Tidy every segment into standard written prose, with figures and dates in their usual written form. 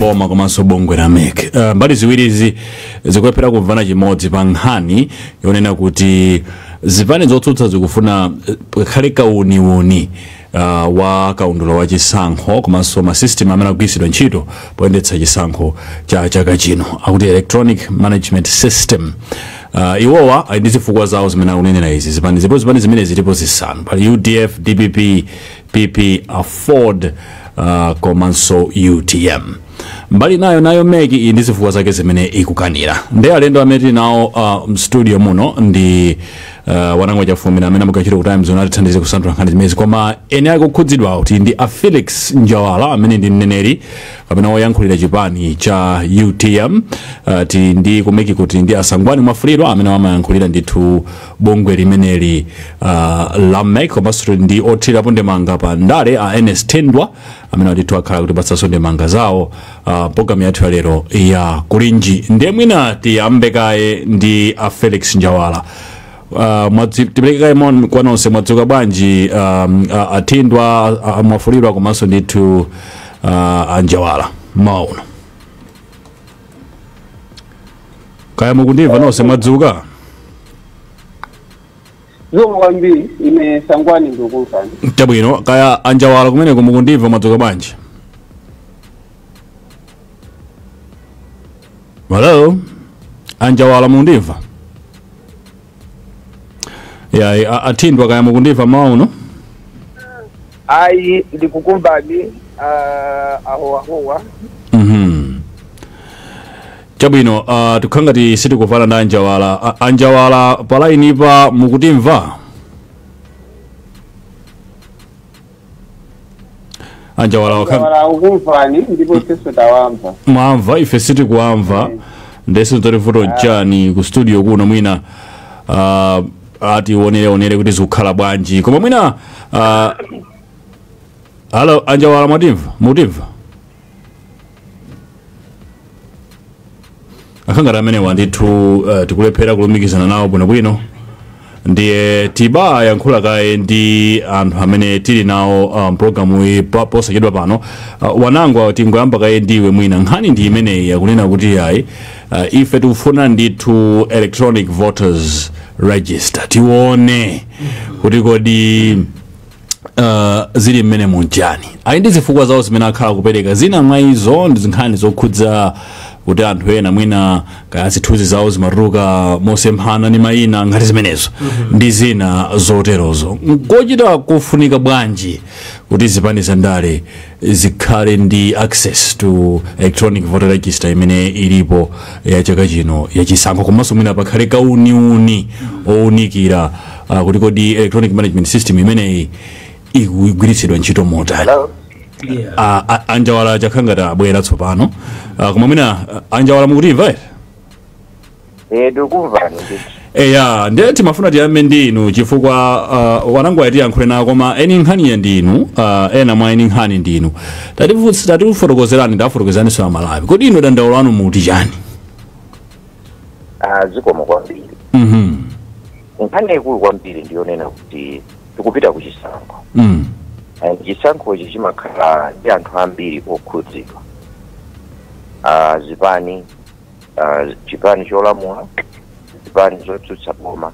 boma komanso bungwe la MEC. Mbali ziwirizi zikulephera kumvana chimodzi pa nkhani yonena kuti zipani zotsutsa zikufuna pakhale kauniuni wa kaundula wa chisankho komanso ma system amene akugwiritsidwa ntchito poyendetsa chisankho cha chaka chino, akuti electronic management system. Iwowa ali ndi zifukwa zawo zimene akunenera izi zipani. Zipo zipani zimene zilipo zisanu: pali UDF, DPP, PP, AFORD komanso UTM. Mbali nayo MEC iyi ndi zifukwa zake zimene ikukanira. Ndi alendo amene tili nawo mstudio muno ndi Wanangwa Chafumira amene amagwira ku Times, atithandize kusanthula nkhani zimenezi. Koma ene akukhudzidwa kuti ndi a Felix Njawala amene ndi mneneri kapena woyankhulira chipani cha UTM. Tili ndi ku MEC kuti ndi Asangwani Mwafulirwa amene amayankhulira ndithu bungwe limeneli la MEC, komanso tili ndi othirirapo ndemanga pa ndale a Ernest Thindwa amene ndithu akhala kutipatsanso ndemanga zawo programu yathu ya lero ya Kulinji. Ndiye mwina tiyambe kaye ndi a Felix Njawala. Tipereke kaye moni kwa nonse. Mwadzuka bwanji, Athindwa, Mwafulirwa komanso ndithu Anjawala, mmawa uno? Kaya mukundimva nonse? Mwadzuka? Zikomo kwambiri. Ine Sangwani, ndikukumvani. Chabwino. Kaya Anjawala kumeneko mukundimva? Mwadzuka bwanji? Hello, Anjawala, mukundimva? Ya, Athindwa, kaya mukundimva mmawa uno? Ayi, ndikukumvani, aho ahowa. Chabwino, tikukhala ngati sitikuvala ndi Anjawala. Anjawala, palainipa mukutimva? Anjawala Wala ukumvani ndipo ifenso tawamva. Mwamva, ife sitikuamva. Ndese toti vuto nchani ku studio kuno? Mwina ationere onere kuti zikukhala bwanji. Koma mwina hello, Anjawala, mwatimva? Mutimva? Akhangati amenewa ndithu tikulephera kulumikizana nawo bwinobwino. Ndiye tiba yankhula kaye ndi anthu amene tili nawo programu iyi posachedwa pano. Wanangwa, tingoyamba kaye ndiwe. Mwina nkhani ndi imeneyi yakunena kuti ayi, ife tikufuna ndithu electronic voters register, tione kuti kodi zili mmene munjani. Ali ndi zifukwa zawo zimene akhala kupereka. Zina mwa izo ndi zinkhani zokhudza kuti anthu ena mwina kaya zithunzi zawo zimatuluka mosemphana ndi mayina, ngati zimenezo ndi zina zoterozo. Nkochita kufunika bwanji kuti zipani za ndale zikhale ndi access to electronic voter register imene ilipo ya chaka chino yachisankho, komanso mwina pakhale kauniuni owunikira kuti kodi electronic management system imeneyi ikugwiritsidwa ntchito motani? Hello. Yeah. Anjawala chakhangati abwera tsopano. Koma mwina Anjawala, mukutimva ere? Eh, ndikukumvani ndithu. Eya, ndiye timafuna tiyambe ndi inu chifukwa Wanangu atiyankhule nawo, koma eni nkhaniye ndi inu, ena mwa eni nkhani ndi inu. Tatifotokozerani, ndafotokozeraninso Amalawi, kodi inu dandaulo lanu muti chani? Ah, zikomo kwambiri. Nkhani yaikulu kwambiri ndiyonena kuti tikupita ku chisankho. And chisankhochi chimakhala ndi anthu ambiri okhudzidwa, zipani, chipani cholamula, zipani zotsutsa boma,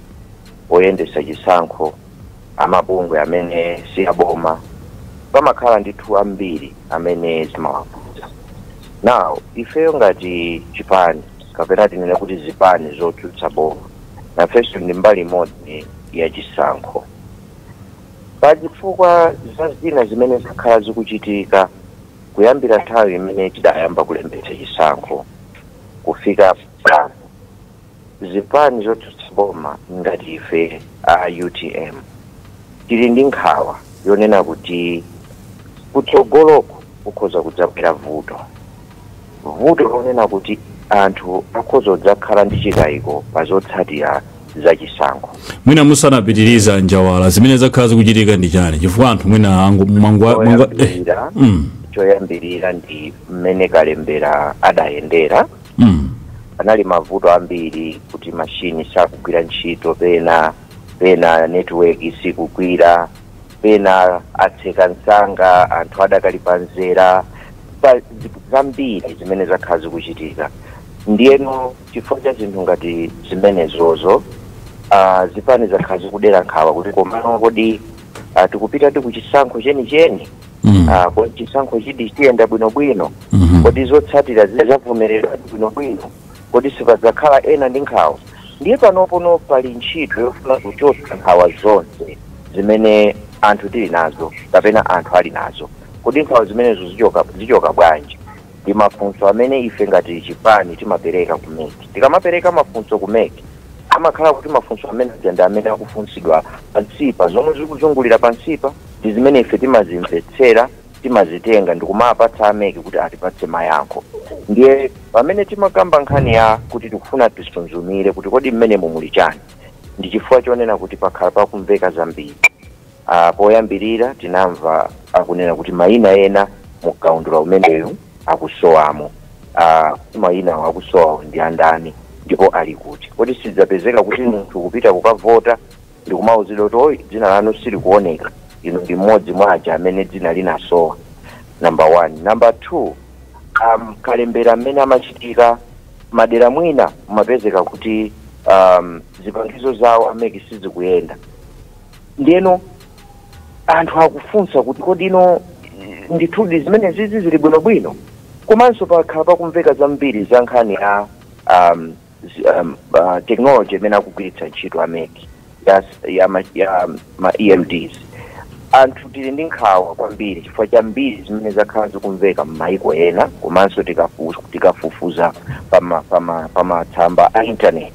oyendesa chisankho, amabungwe amene si aboma. Pamakhala ndithu ambiri amene zimawakhudza. Now ifeyo ngati chipani, kapena tinene kuti zipani zotsutsa boma, nafenso ndi mbali imodzi ya chisankho. Pachifukwa za zina zimene zakhala zikuchitika kuyambira nthawi imene tidayamba kulembetsa chisankho kufika pano, zipani zotsutsa boma ngati ife a UTM tili ndi nkhawa yonena kuti kutsogoloko kukhoza kudzabwera vuto, vuto lonena kuti anthu akhoza kudzakhala ndi chikayiko pa zotsatira za chisankho. Mwina musanapitiriza, Njawala, zimene zakhala zikuchitika ndi chani? Chifukwa anthu mwina angu mwangu. Choyambirira, choyambirira ndi mmene kalembera adayendera. Panali mavuto ambiri kuti mashini sakugwira ntchito, pena pena network sikugwira, pena atseka msanga anthu adakali panzera. Pa zambiri zimene zakhala zikuchitika, ndiyeno chifukwa cha zinthu ngati zimenezozo, zipani zakhala zikudera nkhawa kuti komano kodi tikupita ti kuchisankho chenicheni? Kodi chisankho chidi chiyenda bwinobwino? Kodi zotsatira zavomeredwa bwinobwino? Kodi sipadzakhala ena ndi nkhawa? Ndiye panopono pali ntchito yofuna kuchotsa nkhawa zonse zimene anthu tili nazo kapena anthu ali nazo. Kodi nkhawa zimenezo zichoka bwanji? Ndi mafunso amene ife ngati chipani timapereka ku MEC. Tikamapereka mafunso ku MEC, amakhala kuti mafunso amene aja ndi amene akufunsidwa pansipa. Zomwe zikuzungulira pansipa ndi zimene ife timazimvetsera, timazitenga ndikumapatsa a MEC kuti atipatse mayankho. Ndiye pamene timakamba nkhani ya kuti tikufuna tisunzumire kuti kodi mmenemo muli chani, ndi chifukwa chonena kuti pakhala pakumveka zambiri. Poyambirira tinamva akunena kuti mayina ena mukaundula umeneyu akusowamo. Mayina akusowawo ndi andani ndipo ali kuti? Kodi sidzapezeka kuti munthu kupita kukavota ndikumauzidwa kuti, "Oyi, dzina lanu silikuoneka, inu ndi mmodzi mwa aja amene dzina linasowa"? Number one. Number two, kalembera mmene amachitika madera mwina mumapezeka kuti zipangizo zawo a MEC sizikuyenda. Ndiyeno anthu akufunsa kuti kodi ino ndithudi zimene zizi zili bwinobwino? Komanso pakhala pakumveka zambiri za nkhani ya technology imene akugwiritsa ntchito a MEC ya ma EMDs. Anthu tili ndi nkhawa kwambiri chifukwa cha mbiri zimene zakhala zikumveka m'mayiko ena, komanso tikafufuza pamatsamba a internet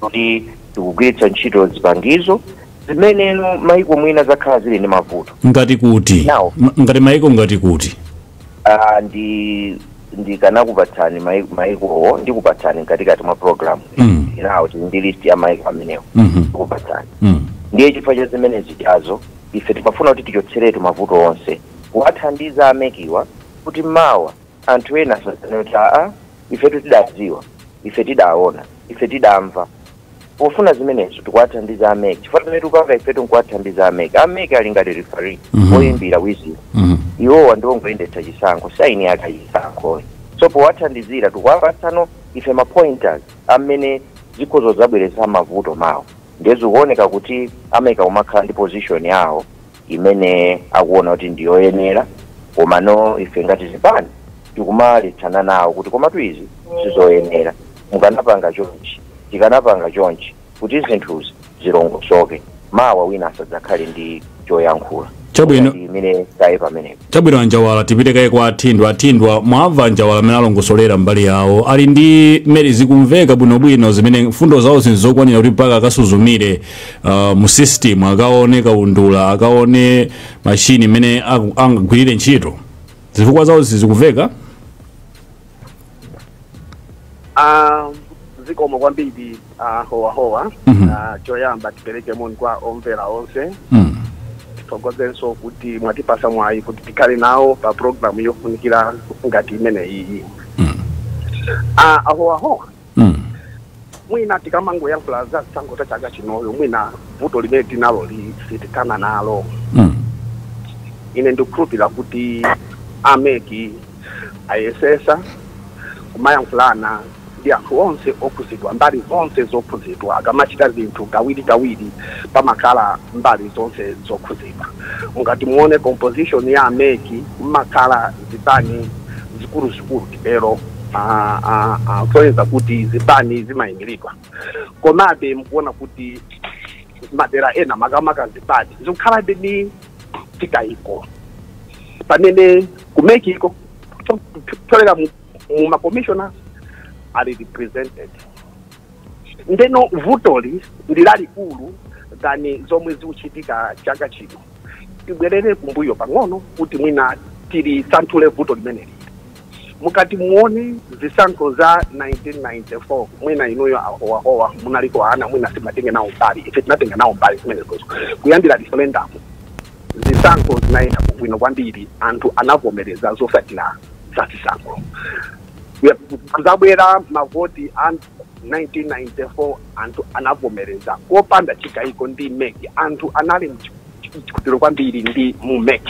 kuti tikugwiritsa ntchito zipangizo zimene mayiko mwina zakhala zili ndi mavuto. Ngati kuti? Now. Ngati mayiko ngati kuti? Ndikanakupatsani mayikowo, ndikupatsani mkatikati mwa program. Inawo tili ndi list ya mayiko amenewo. Ndikupatsani. Ndiye chifukwa cha zimene zijazo, ife timafuna kuti tichotseretu mavuto onse, kuwathandiza a MEC wa kuti mawa anthu ena asadzane kuti, "Aa, ifetu tidadziwa, ife tidaona, ife tidamva." Pofuna zimenezo tikuwathandiza a MEC, chifukwa pamene tikupanga ifetu nkuwathandiza a MEC. A MEC ali ngati referee, oyimbira wiziro. Iwowa ndiwongoyendetsa chisankho, saini yake chisankhoyo. So powathandizira tikuwapatsano ife ma pointers amene zikhozo zabweretsa mavuto mawo. Ndiye zikuoneka kuti a MEC kumakhala ndi position yawo imene akuona kuti ndiyoyenera, komano ife ngati zipani tikumaletsana nawo kuti komatu izi sizoyenera, mukanapanga chonchi, tikanapanga chonchi, kuti zinthuzi zilongosoke, mawa wina asadzakhale ndi choyankhula. Chabwino. Ndi imene kaye pamenepo. Chabwino, Anjawala, tipite kaye kwa Athindwa. Athindwa, mwamva Anjawala amene alongosolera mbali yawo, ali ndi mmene zikumveka bwinobwino, zimene mfundo zawo zinzokwanira kuti mpaka akasuzumire mu system, akaone kaundula, akaone machine imene angagwirire ntchito? Zifukwa zawo zizikumveka? Zikomo kwambiri, howahowa. Choyamba tipereke moni kwa omvera onse. Tithokozenso kuti mwatipasa mwayi kuti tikhale nawo pa program yofunikira ngati imene iyi. Ahowahowa, mwina tikamangoyankhula za zisankho za chaka chinoyo, mwina vuto limene tinalo sitithana nalo. Ine ndikukhulupirira kuti a MEC ayesesa kumayankhulana ndi anthu onse okhuzidwa, mbali zonse zokhuzidwa. Akamachita zinthu kawiri kawiri pamakhala mbali zonse zokhuzidwa. Mungati muone composition ya a MEC, mmakhala zipani zikuluzikulu titero, kusonyeza kuti zipani zimayimiridwa. Komabe mukuona kuti madera ena, makamaka zipani, zikukhalabe ndi chikayiko pamene ku MEC ko tolera mu ma commissioners ali represented. Ndeno vutoli ndi lalikulu than zomwe zikuchitika chaka chino. Tibwerere kumbuyo pang'ono kuti mwina tilisanthule vuto limeneli. Mukati muone zisankho za 1994, mwina inuyo ahowahowa munaliko ana, mwina simatenge nawo mbali. Ife tinatenga nawo mbali zimenezozo. Kuyambira referendum, zisankho zinayenda bwino kwambiri, anthu anavomereza zotsatira za zisankho. Kuzabwera mavoti a 1994, anthu anavomereza kopanda chikayiko ndi MEC. Anthu anali mchikhulupiriro kwambiri ndi mu MEC.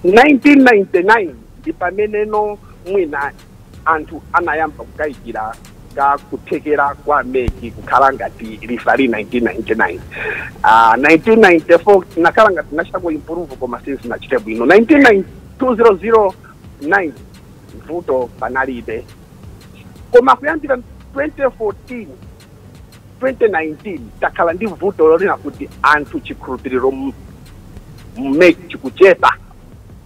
1999 Ndi pameneno mwina anthu anayamba kukayikira ka kuthekera kwa MEC kukhala ngati referee 1999. 1994 tinakhala ngati tinachitako improve, koma sizinachite bwino. 2009 vuto panalibe, koma kuyambira 2014, 2019 takhala ndi vuto lolina kuti anthu chikhulupiriro MEC chikuchepa,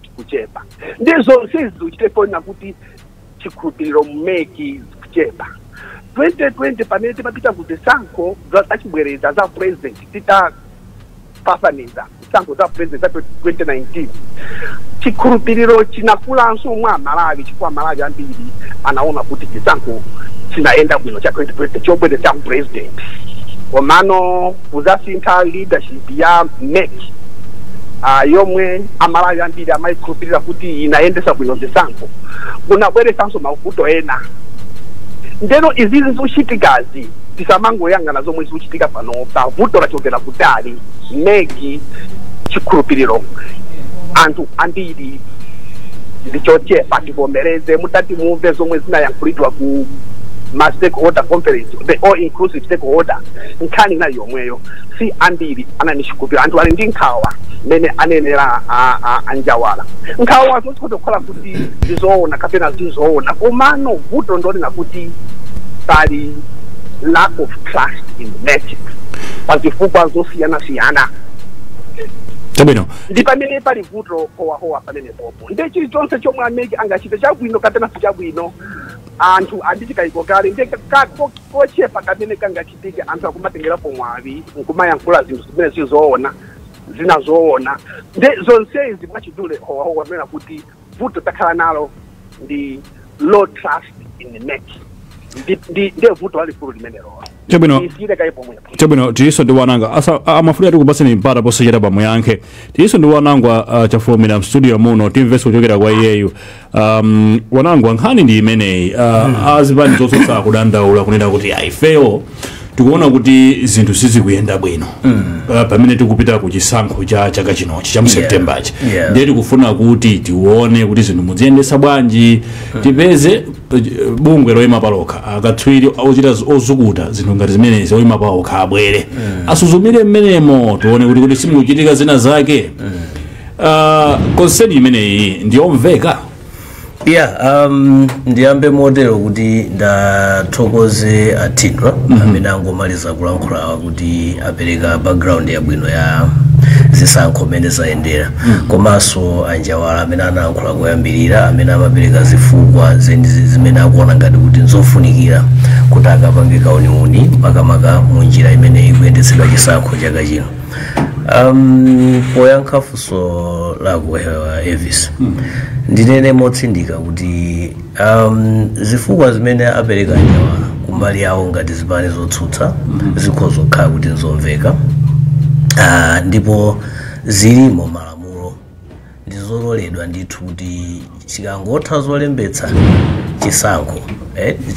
chikuchepa. Ndizo sizichitefona kuti chikhulupiriro MEC zikuchepa. 2020 pamene timapita ku zisankho zachibwereza za president, titafafaniza zisankho za president za 2019, chikhulupiriro chinakulanso mwa Malawi, chifukwa Malawi ambiri anaona kuti chisankho chinayenda bwino cha 2020 chobwereza cha president. Komano kuzasintha leadership ya MEC, yomwe Amalawi ambiri amayikhulupirira kuti inayendesa bwino zisankho, kunabweresanso mavuto ena. Ndeno izizi zikuchitikazi, tisamangoyang'ana zomwe zikuchitika panopa. Vuto lachokera kutali. MEC chikhulupiriro anthu ambiri ndichochepa, tivomereze. Mutati mumve zomwe zinayankhulidwa ku ma stakeholder conference, the all inclusive stakeholder, nkhani nayo yomweyo. Si ambiri anani chikhulupiriro, anthu ali ndi nkhawa mmene anenera anjawala. Nkhawa zozikhoza kukhala kuti ndizoona kapena zizoona, komano vuto ndolina kuti pali lack of trust in MEC pazifukwa zosiyana-siyana. Ndi pamene pali vuto howahowa pamene popo. Ndiye chilichonse chomwe a MEC angachite, chabwino kapena sichabwino, anthu andichikayiko kale. Ndiye kochepa kamene kangachitike, anthu akumatengerapo mwawi nkumayankhula zinthu zimene zizoona, zina zoona. Ndi zonsezi mwachidule, howahowa, kunena kuti vuto takhala nalo ndi low trust in the MEC. Ndiye vuto lalikulu limenelo. Isiyire kaye pomwepo. Chabwino, tiyinso ndi wananga asa amafuna tikupaseni mpata posachita pamuyankhe. Tiyinso ndi wanangwa Chafulumira mstudio muno, timvenso kuchokera kwa iyeyu. Wanangwa, nkhani ndi imeneyi. Azipani zotsutsa akudandaula kunena kuti ifeyo tikuona kuti zinthu sizikuyenda bwino pamene tikupita ku chisankho cha chaka chinochi cha mu Septemberchi. Ndiye tikufuna kuti tione kuti zinthu muziyendesa bwanji, tipeze bungwe loyima palokha, akatswiri ochita ozukuta zinthu ngati zimenezi oyima palokha abwere asuzumire mmenemo, tione kuti simukuchitika zina zake. Concern imeneyi ndiyomveka? Yeah, ndiyambe motero kuti ndathokoze Athindwa amene angomaliza kulankhulawa kuti apereka background yabwino ya zisankho mmene zayendera, komanso Anjawala amene anayankhula koyambirira, amene amapereka zifukwa zimene akuona ngati kuti nzofunikira kuti akapange kauniuni, makamaka mu njira imene ikuyendetsedwa chisankho chaka chino. Poyankha funso lako, Elvis, ndinene motsindika kuti zifukwa zimene apereka Anjawala kumbali yawo ngati zipani zotsutsa zikhoza kukhala kuti nzomveka, ndipo zilimo malamulo, ndizololedwa ndithu kuti chikangotha zolembetsa chisankho,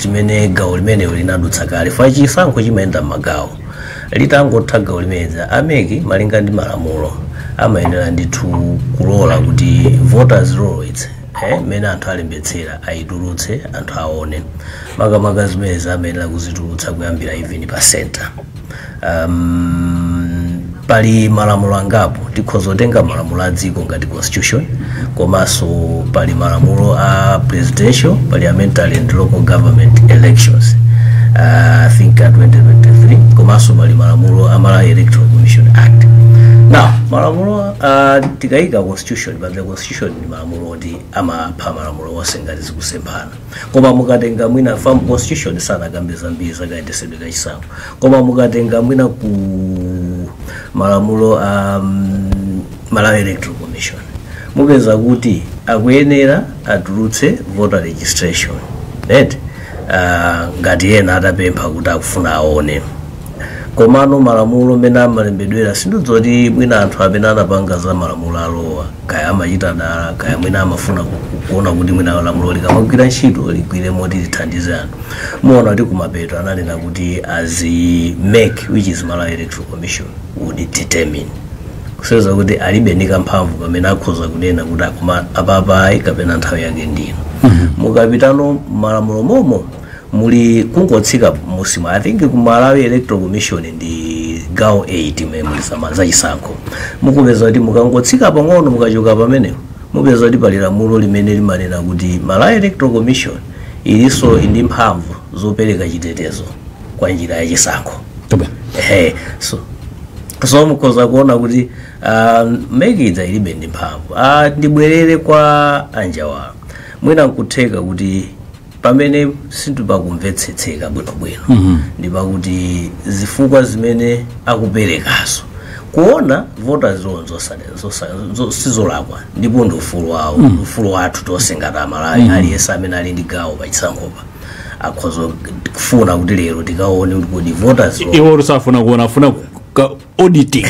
chimene gawo limenelo linadutsa kale fa chisankho chimayenda m'magawo, litangotha gawo limenezi, a MEC malinga ndi malamulo amayenera ndithu kulola kuti voters roll mmene anthu alembetsera ayitulutse, anthu aone. Makamaka zimenezi amayenera kuzitulutsa kuyambira even pa center. Pali malamulo angapo, tikhoza kutenga malamulo a dziko ngati constitution, komanso pali malamulo a presidential, parliamentary and local government elections, I think 2023, komanso pali malamulo a Malawi Electoral Commission Act. Now malamulo, tikayika constitution, but the constitution ndi malamulo oti amapha malamulo onse ngati zikusemphana. Koma mukatenga mwina from constitution, sanakambe zambiri zakayendetsedwe kachisankho, koma mukatenga mwina ku malamulo a Malawi Electoral Commission, mupeza kuti akuyenera atulutse voter registration, right? Ngati ena atapempha kuti akufuna aone. Komano malamulo mene amalembedwera, sindidzoti mwina anthu amene anapanga za malamulo alowa kaya amachita dala, kaya mwina amafuna kuona kuti mwina lamulo likamagwira ntchito ligwire moti lithandize anthu, muona kuti kumapeto ananena kuti as MEC, which is Malawi Electoral Commission, would determine. Kuseza kuti alibe ndi kamphamvu kamene akhoza kunena kuti akoma apapayi kapena nthawi yake ndino. Mukapitano malamulo momo muli kungotsika musima, I think ku Malawi Electoral Commission ndi gawo 8 imene muli zachisankho, mukupeza kuti mukangotsika pang'ono, mukachoka pamenepo, mupeza kuti pali lamulo limene limanena kuti Malawi Electoral Commission ilinso ndi mphamvu zopereka chitetezo kwa njira yachisankho. Ehe, so mukhoza kuona kuti MEC ija ilibe ndi mphamvu. Ndibwerere kwa Anjawala, mwina nkutheka kuti pamene sindipakumvetsetseka bwinobwino ndi pakuti zifukwa zimene akuperekazo, kuona voters roll sizolakwa ndipo ndi ufulu wawo, ufulu wathu tonse ngati Amalawi. Aliyense amene ali ndi gawo pachisankhopa akhoza kufuna kuti lero tikaone kuti kodi voters roll Iwo tusafuna kuona, afuna auditing,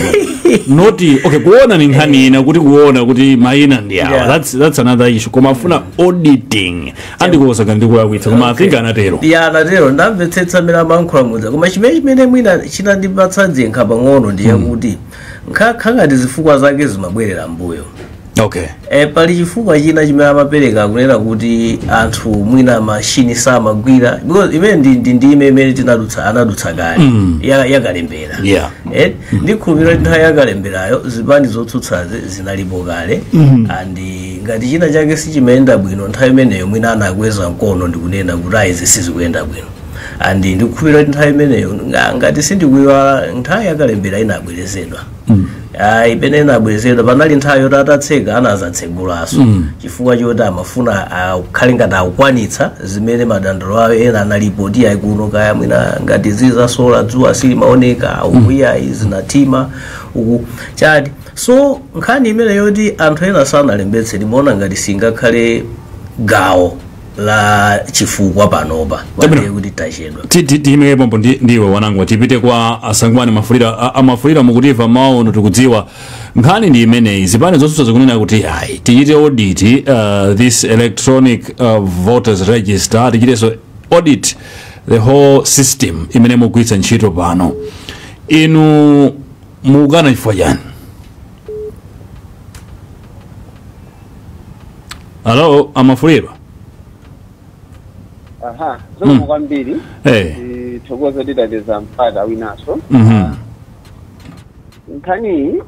not okay kuona ni nkhani ina, kuti kuona kuti mayina ndi awa, that's another issue, koma afuna auditing. Andikuwosaka ndikulakwitsa, koma I think anatero. Ya, anatero, ndamvetsetsa amene amayankhula mudza, koma chimene mwina chinandipatsa dzenkha pang'ono ndiye kuti nkhangati zifukwa zake zimabwerera mbuyo. Pali chifukwa china chimene amapereka kunena kuti anthu mwina mashini samagwira, because imene ndi ndime imene tinadutsa, anadutsa kale yakalembera. Ndikhulupirira kuti nthawi yakalemberayo zipani zotsutsazi zinalipo kale, and ngati china chake sichimayenda bwino nthawi imeneyo, mwina anakweza mkono ndikunena kuti ayi, izi sizikuyenda bwino. And ndikukhulupirira kuti nthawi imeneyo, ngati sindikuyiwala, nthawi yakalembera inabwerezedwa. Imene inabwerezedwa, panali nthawi yoti atatseka anazatsegulanso chifukwa choti amafuna akhale ngati akukwanitsa zimene madandaulo awo ena analipo ti ayi kuno kaya mwina ngati zizasola dzuwa silimaoneka uku, iyayi zinathima uku chati. So nkhani imene yoti anthu ena sanalembetse ndimaona ngati singakhale gawo la chifukwa panopa Chabwino. ndiye kuti tachedwa. Tiyimike pompo ndiwe wanangwa, tipite kwa Asangwani Mafulira. Amafulira, mukutimva maono? Tikudziwa nkhani ndi imeneyi, zipani zotsutsa zikunena kuti ayi, tichite audit this electronic voters register, tichitenso audit the whole system imene mugwiritsa ntchito pano. Inu mukana chifukwa chani? Alo, Amafulira? Aha, zikomo kwambiri. Tithokoze tidapeza mpata winanso. Nkhaniyi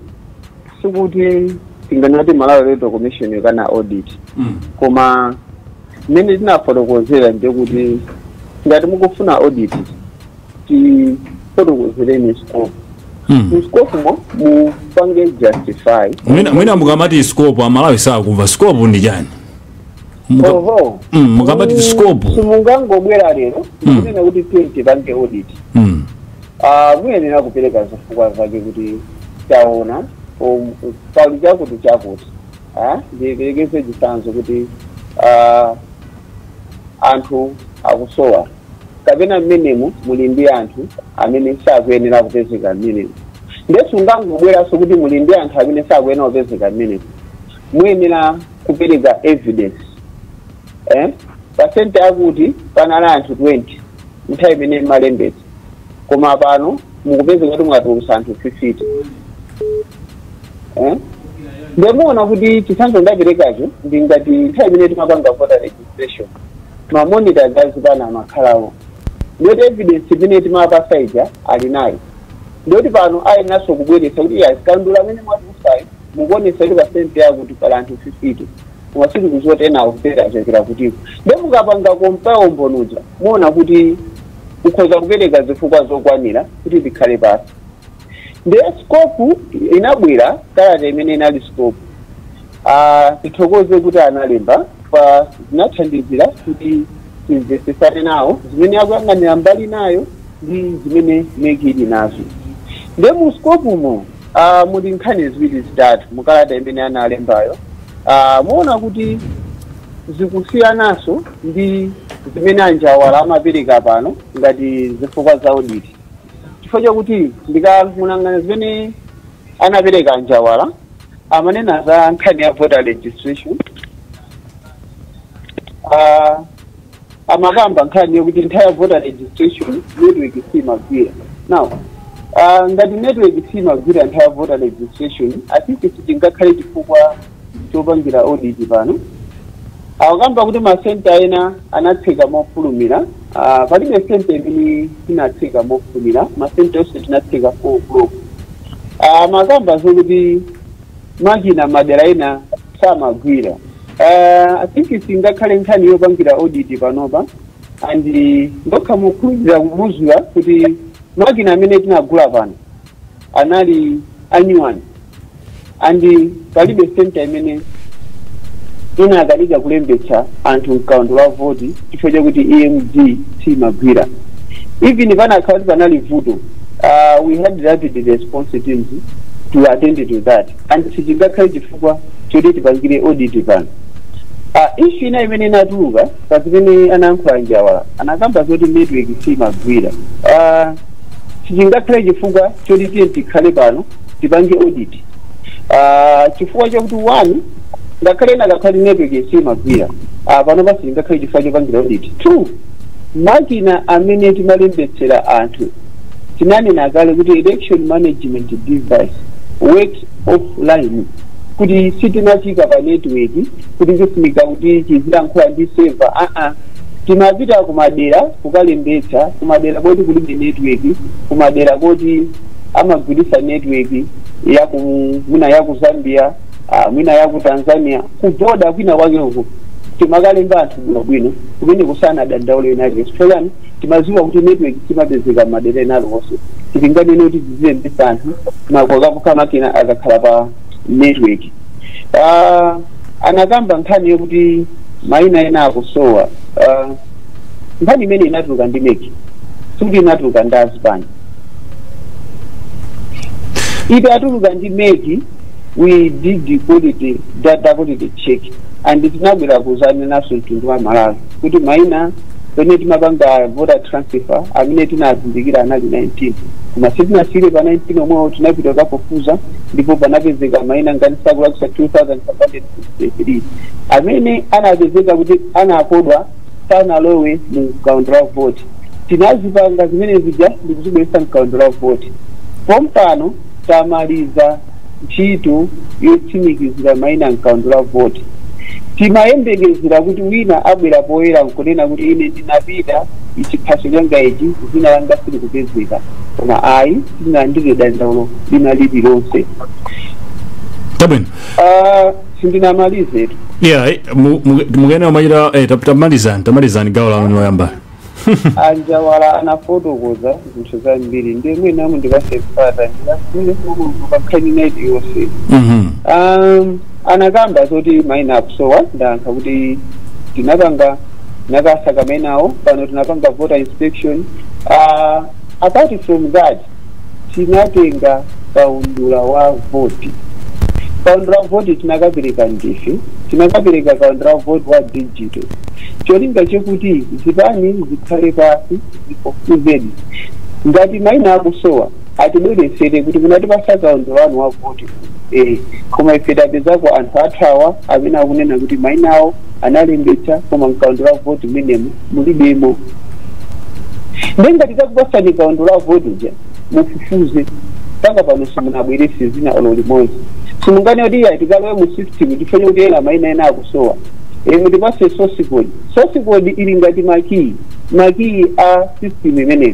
sikuti tinganati Malawi Electoral Commission kana audit, koma mmene tinafotokozera ndikuti ngati mukufuna audit, tifotokozereni scope. Mu scope mo mupange justify. Mwina mukamati scope, Amalawi sakumva scope ndi chani. Oho. Mukamati scope. Simungangobwera lero ndikunena kuti tiye tipange audit. Muyenera kupereka zifukwa zake kuti taona pali chakuti chakuti. Ndiperekeze chitsanzo kuti anthu akusowa kapena mmenemu muli ndi anthu amene sakuyenera kupezeka mmenemu. Ndesu ungangobweranso kuti muli ndi anthu amene sakuyenera kupezeka mmenemu, muyenera kupereka evidence. Pasente akuti panali anthu 20 nthawi imene malembetsa, koma pano mukupezeka kuti mwatulutsa anthu 50. Ndimuona kuti chitsanzo ndaperekacho ndi ngati nthawi imene timapanga voter registration, ma monitors azipana amakhalawo, ndiyoti evidence imene timapasa ija ali nayo, ndiyoti pano ayeneranso kubweretsa kuti iya, kaundula amene mwatulutsayo mukuonetsa kuti pasente yakuti pali anthu 50, koma sitikudziwa kuti ena akupera achokera kutiko. Ndiye mukapanga compare umbonuja, muona kuti ukhoza kupereka zifukwa zokwanira kuti tikhale pasi. Ndiye scope inabwera kalata imene inali scope. Tithokoze kuti analemba pa zinathandizira kuti timvetsesane nawo zimene akuyang'anira mbali nayo ndi zimene MEC ili nazo. Ndiye mu scope mo muli nkhani ziwiri zitatu mukalata imene analembayo. Muona kuti zikusiyananso ndi zimene Anjawala amapereka pano ngati zifukwa za audit, chifukwa chakuti ndikamunang'ana zimene anapereka Anjawala, amanena za nkhani ya voter registration. Amakamba nkhani yokuti nthawi ya voter registration network simagwira. Now Ngati network simagwira nthawi ya voter registration, I think sitingakhale chifukwa chopangira audit pano. Akukamba kuti masenta ena anatseka mofulumira. Palibe senta imene inatseka mofulumira, masenta onse tinatseka 4 o'clock. Makamba zokuti makina madera ena samagwira. I think singakhale nkhani yopangira audit panopa, and ndokha mukhulupirira kumuzula kuti makina amene tinagula pano anali a new one, and palibe center imene inakanika kulembetsa anthu mkaundula wa voti chifukwa chakuti EMD simagwira. Even panakhala kuti panali vuto, we had rapid response teams to attend to that, and sichingakhale chifukwa choti tipangire audit pano. Issue ina imene inatuluka pa zimene anayankhula Njawala, anakamba zoti network simagwira. Sichingakhale chifukwa choti tiye tikhale pano tipange audit, chifukwa chakuti one, ngakhale inakakhale network simagwira, pano pasi ngakhale chifukwa chopangira audit. Two, makina amene timalembetsera anthu, tinanena kale kuti election management device works offline, kuti sitinachika pa network kuti chifunika kuti chizilankhula ndi server. Aa, timapita kumadera kukalembetsa, kumadera koti kulibe network, kumadera koti amagwiritsa network yaku mwina yaku Zambia, mwina yaku Tanzania, kuboda kwina kwake uko, timakalemba anthu bwinobwino kumene kusana dandaule inali chifukwa timaziwa kuti network timapezeka madera ena aliwonse. Titinganene kuti tizilembetsa anthu makwakapuka makina akakhala pa network. Anakamba nkhani yokuti mayina ena akusowa. Nkhani imene inatuluka ndi MEC, sikuti inatuluka ndi azipani. Itatuluka ndi MEC, we did the quality data quality check and tinabwera kuzanenanso mtundu wa Malawi kuti mayina pene timapanga voter transfer amene tinazindikira anali 19, koma sitinasire pa 19 omwewo. Tinapita kafufuza ndipo panapezeka mayina, ngati sakulakusa, 2563 amene anapezeka kuti anakodwa sanalowe mu kaundula wa vote. Tinazipanga zimene zija ndikuzibweretsa mkaundula wa vote. Pompano tamaliza ntchito yotsimikizira mayina mkaundula wa vote. Timayembekezera kuti wina abwera poyera nkunena kuti ine ndinapita, ichiphaso changa ichi, zina langa silikupezeka, koma ayi, sitinalandire dandaulo lina lililonse. Tabwino. Sindinamalizetu. Yeah, mukene machita tamalizani, tamalizani gawo lanu loyamba. Anjawala anafotokoza zinthu zambiri, ndiye mwina mundipase mpata ndilasile pa nkhani ineti yonse. Anakamba zoti mayina akusowa. Ndayankha kuti tinapanga nakasaka mayinawo, pano tinapanga voter inspection. Apart from that, tinatenga kaundula wa voti. Kaundula wa voti tinakapereka ndife, tinakapereka kaundula wa voti wa digital, cholinga chekuti zipani zikhale pasi zifufuzeni ngati mayina akusowa, atibweretsere kuti munatipasa kaundula wanu wa voti, koma ife tapezako anthu athawa amene akunena kuti mayina awo analembetsa koma mkaundula wa voti menemo mulibemo. Ndengati takupasani kaundula wa voti ja, mufufuze panga pano simunabwerese zina olo limodzi. Simungane kuti iya tikalowe mu system tifanye kuti ena mayina ena akusowa, mutipase source code. Source code ili ngati makiyi, makiyi a system imeneyo.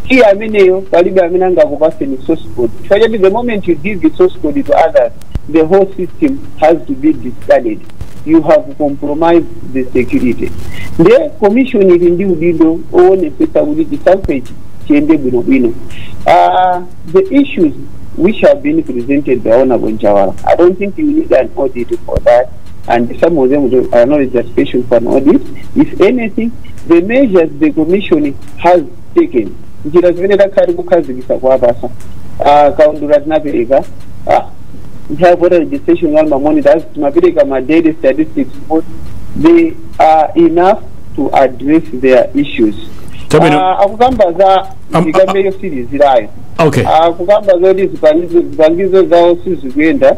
Kiyi ameneyo palibe amene angakupaseni source code, chifukwa choti the moment you give the source code to others, the whole system has to be discarded. You have compromised the security. Nde commission ili ndi udindo owonetsetsa kuti chisankho ichi chiyende bwinobwino. The issues which have been presented by Honorable Njawala, I don't think you need an audit for that, and some of them are not justification for an audit. If anything, the measures the commission has taken, njira zimene takhala kukhazikitsa kuwapasa, kaundula tinapereka, nthawi voter registration wal monitors timapereka ma daily statistics, but they are enough to address their issues. Tabwino. Akukamba za ndikambe yosirizirayo. Akukamba zoti zipangizo zawo sizikuyenda.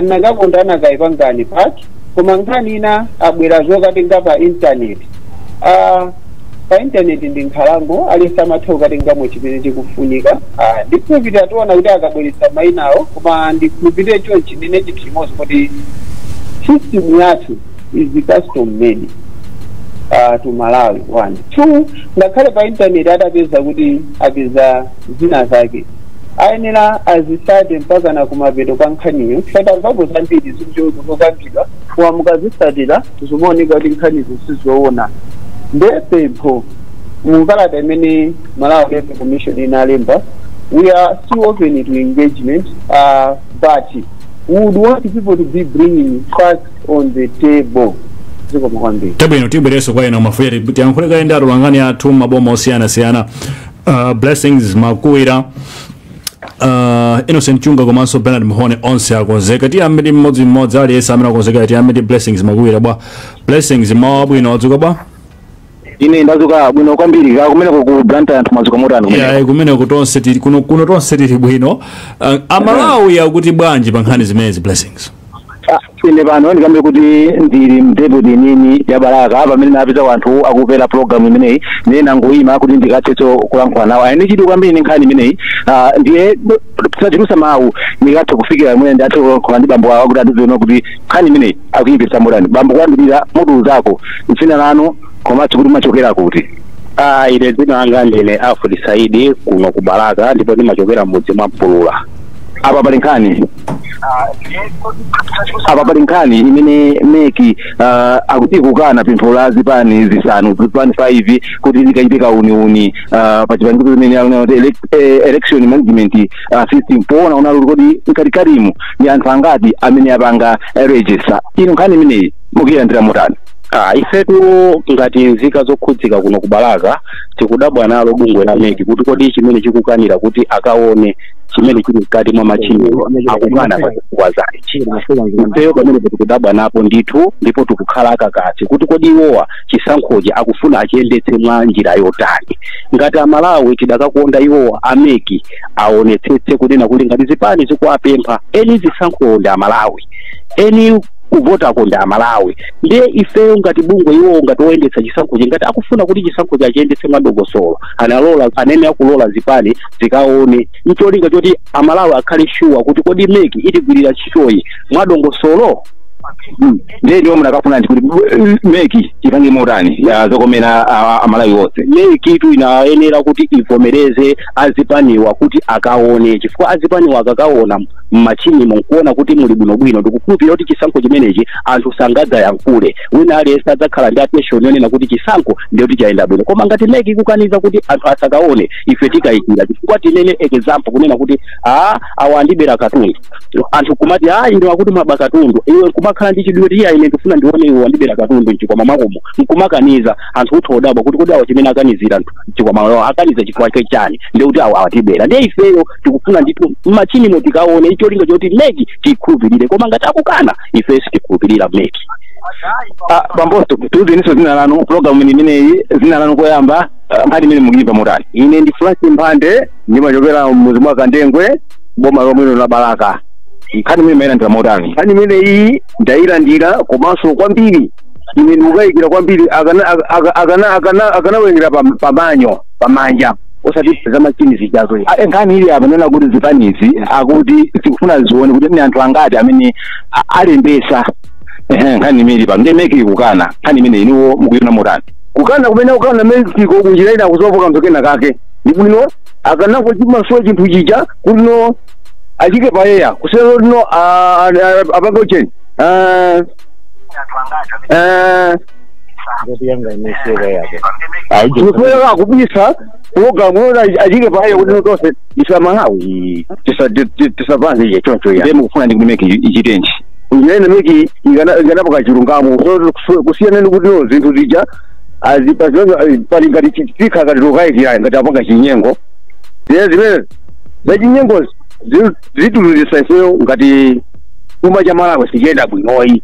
Nakakonda anakayipangani paki, koma nkhani ina abwera zokatenga pa internet. Pa intaneti ndi nkhalango, aliyense amatha kukatengamo chimene chikufunika. Ndikhulupirira tiona kuti akabweretsa mayinawo, koma ndikhulupirire chonchi, ndine chinthu chimodzi, kuti system yathu is custom made to Malawi. One, two, ngakhale pa intaneti atapeza kuti apeza zina zake, ayenera azisate mpaka na kumapeto kwa nkhaniyo, chifukwa tamvapo zambiri zikukambidwa, koma mukazisatira zimaoneka kuti nkhanizo sizoona. Ndepempho mukalata imene Malawi Electoral Commission inalemba, we are still open to engagement, but we would want people to be bringing facts on the table. Zikomo kwambiri. Tabwino, tibwerenso kwa ena mafuya, tiyankhule kaye ndi atolankhani athu maboma osiyanasiyana, Blessings Makuwira, Innocent Chunga komanso Bernard Mhone, onse akonzeka. Tiyambe ndi mmodzimmodzi, aliyense amene akonzeka. Tiyambe ndi Blessings Makuwira. Bwa Blessings, mawa abwino, wadzuka bwa? Ine ndazuka bwino kwambiri. Ka kumeneko ku Blantyre anthu mwadzuka motani kumeneko? Yeah, kumeneko tonse tili kuno, kuno tonse tili bwino. Amalawi akuti bwanji pa nkhani zimenezi, Blessings? Ah, ine pano ndikambe kuti ndili mdepoti nini ya Balaka, pamene napeza anthu akupera program imeneyi, ndiye nangoyima kuti ndikathetso kulankhula nawo. Ayine chidwi kwambiri ndi nkhani imeneyi. Ah, ndiye tisachulusa mawu, ndikathe kufikira mwene ndathe kulankhula ndi bambo awo kuti atiziona kuti nkhani imeneyi akuyipitsa motani. Bambo, kuyambirira mutuuzako dzina lanu komanso kuti mumachokera kuti. Ah, ine dzina langa ndine Alfred Saidi, kuno ku Balaka, ndipo ndimachokera mudzi mwa Mpulula. Apa pali nkhani imene MEC akuti kukana pempho la zipani zisanu, zipani 5, kuti likachite kauniuni pa chipangizo chimene akunena kuti election management system, poona unalo kuti mkatikatimu ndi anthu angati amene apanga register. Ino nkhani imeneyi mukuyilandira motani? Ah, ifetu ngati nzika zokhudzika kuno ku Balaka tikudabwa nalo bungwe la MEC, kuti kodi chimene chikukanira kuti akaone chimene chili mkati mwa machiniwo akukana pa zifukwa zanji? Ifeyo pamene tikudabwa napo ndithu, ndipo tikukhala akakasi kuti kodi iwowa chisankhochi akufuna achiyendetse mwa njira yotani? Ngati Amalawi tidakakonda iwowa a MEC aonetsetse kunena kuti ngati zipani zikuwapempha, eni zisankho ndi Amalawi, eni kuvotako ndi Amalawi. Ndiye ifeyo ngati bungwe, iwowo ngati oyendetsa chisankhochi, ngati akufuna kuti chisankhochi achiyendetse mwadongosolo, analola anene akulola zipani zikaone ncholinga choti Amalawi akhale sure kuti kodi MEC itigwirira ntchitoyi mwadongosolo. Ndiye ndiwo munakafuna ndi kuti MEC ipange motani ya zokomera Amalawi onse? MEC tu inayenera kuti ivomereze azipaniwa kuti akaone, chifukwa azipaniwa akakaona mmachinimo nkuona kuti muli bwinobwino, ndikukhulupirira kuti chisankho chimenechi anthu sangadzayankhule, wina aliyense adzakhala ndi attention yonena kuti chisankho ndiye kuti chayenda bwino. Koma ngati MEC ikukaniza kuti anthu asakaone, ife tikayikira, chifukwa tinene example kunena kuti a awa andibera katundu, anthu kumati a ine akuti mwaba katundu, iwe nkumakhala ndi chidwi kuti iya, ine ndifuna ndione iwe wandibera katundu mchikwama mwakomo, nkumakaniza, anthu utha udabwa kuti kodi awa chimene akanizira mchikwama mwawo akaniza chifukwa chake chani? Ndiye kuti awa awatibera. Ndiye ifeyo tikufuna ndithu mmachinimo tikaone, icholinga choti MEC tikhulupirire, koma ngati akukana, ifeyo sitikhulupirira MEC. Ah, bambosto, tiuzeninso dzina lanu, program imeneyi, dzina lanu koyamba, nkhani imene mukuyimva motani? Ine ndi Francis Mphande, ndimachokera mudzi mwa Kandengwe, boma lomwelo la Balaka. Nkhani imene mayilandira motani? Nkhani imeneyi ndayilandira, komanso kwambiri ine ndikukayikira kwambiri. Akanawerengera pamanyo, pamanja, osati za machini zijazo. Ah, nkhani ili apa nena kuti zipanizi akuti zikufuna zione kuti ni anthu angati amene alembesa. Ehe, nkhani imene ili pano ndiye MEC ikukana nkhani imene, inuwo mukuiona motani? Kukana kumene kukana MEC ko kunjira ina kuzopoka kanthu kena kake ndi bwino akanangochimasula chinthu chija kuti no achike payeya, kusiyana kuti no apange ucheni. Chifukwa akubisa program yona, achike payeya kuti no tonse isamalawi tisapange iye choncho ya. Ndiye mukufuna ndi kuti MEC ichitenji? Njira MEC ikanapaka chilungamo, kusiyana ndi kuti no zinthu zija pali ngati tikha ngati tukayikira ngati apanga chinyengo. Zine zimene zachinyengo zituluzisa ifeyo ngati chuma cha Malawi sichiyenda bwinoyi,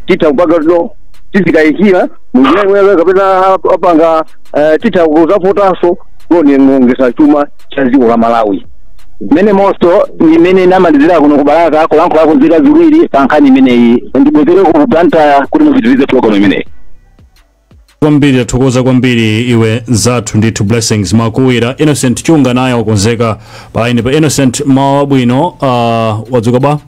titha kupanga no tizikayikira munjira imweyo kapena apanga, titha kuzapotanso kuonongesa chuma cha dziko la Malawi. Mmene monso imene namalizira kuno kubalaka kulankhulako nzika ziwiri pa nkhani imeneyi, ndibwezere ku Blantyre kuti mupitirize program imeneyi. Kwambiri, tathokoza kwambiri iwe zathu ndithu, Blessings Makuwira. Innocent Chunga naye wakonzeka pa line pa. Innocent, mawa bwino, wadzuka ba?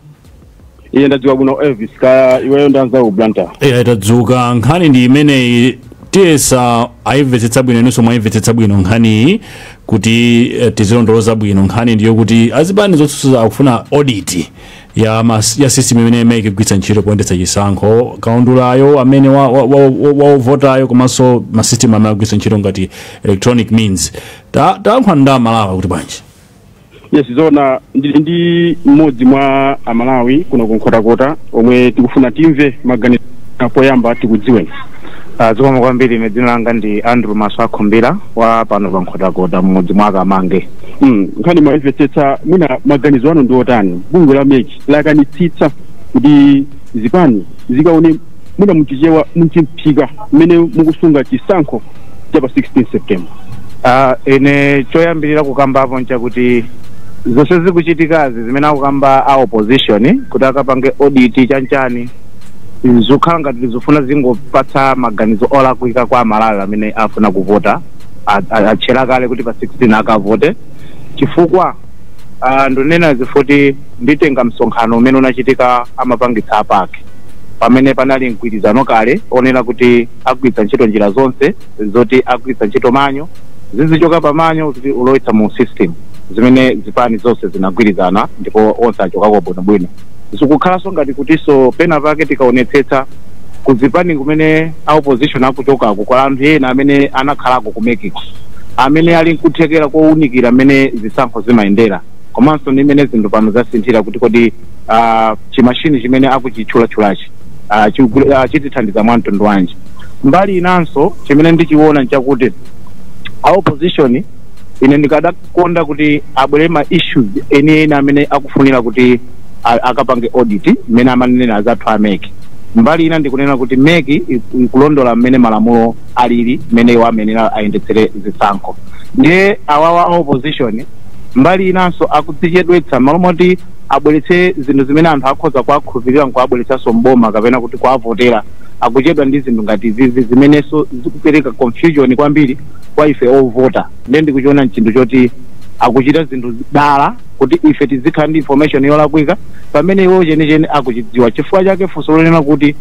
Iye, ndadziwa bwino, Elvis, kaya iweyo ndanza ku Blantyre? Iya, tadzuka. Nkhani ndi imeneyi, tiyesa ayimvetsetsa bwino, inunso mwayimvetsetsa bwino nkhaniyi kuti tizilondoloza bwino. Nkhani ndiyo kuti azipani zotsutsa akufuna audit ya system imene imene ikugwiritsa ntchito poyendetsa chisankho, kaundulayo amene wavotayo komanso ma system amene akugwiritsa ntchito ngati electronic means. Tayankhula ndi Amalawi kuti bwanji? Yes, zona ndili ndi mmodzi mwa Amalawi kuno kuNkhotakota omwe tikufuna timve maganizo. Poyamba tikudziweni. Zikomo kwambiri. Ine dzina langa ndi Andrew Maso Akhumbira wa pano pa Nkhotakota, mmudzi mwa Kamange. Nkhani mwayimvetsetsa, mwina maganizo anu ndi otani? Bungwe la MEC lakanitsitsa kuti zipani zikaone mwina muchichewa muchimphika mmene mukusunga chisankho cha pa 16 September. Ine choyambirira kukambapo nchakuti zonse zikuchitikazi zimene akukamba a opposition kuti akapange audit chanchani, zikukhala ngati zifuna zingopatsa maganizo olakwika kwa Amalawi amene afuna kuvota, atchera kale kuti pa 16 akavote, chifukwa ndinena zifuti nditenga msonkhano umene unachitika amapangitsa apake pamene panali mgwirizano kale onena kuti agwiritsa ntchito njira zonse zoti agwiritsa ntchito manual, zizichoka pa manual kuti ulowetsa mu system, zimene zipani zonse zinagwirizana ndipo onse achokako bwinobwino. Zikukhalanso ngati kutinso pena pake tikaonetsetsa kuzipani kumene a opposition akuchokako kwa anthu ena amene anakhalako ku MEC ko, amene ali nkuthekera kowunikira mmene zisankho zimayendera komanso ndi mmene zinthu pano zasinthira, kuti kodi chimashini chimene akuchitchulatchulachi chitithandiza mwa mtundu wanji. Mbali inanso chimene ndichiona nchakuti a opposition, ine ndikadakonda kuti abwere ma issues enieni amene akufunira kuti akapange audit mmene amanenera azathu a MEC. Mbali ina ndikunena kuti MEC ikulondola mmene malamulo alili, mmene iwo amenera ayendetsere zisankho. Ndiye awawa a opposition mbali inanso akudzichedwetsa malo moti abweretse zinthu zimene anthu akhoza kuwakhulupirira nkuabweretsanso mboma kapena kuti kuwavotera. Akuchedwa ndi zinthu ngati izizi zimenenso zikupereka confusion kwambiri kwa ife ovota. Ndiye ndikuchiona chinthu choti akuchita zinthu dala kuti ife tizikhala ndi information yolakwika pamene iwo chenicheni akuchidziwa. Chifukwa chake funso lonena kuti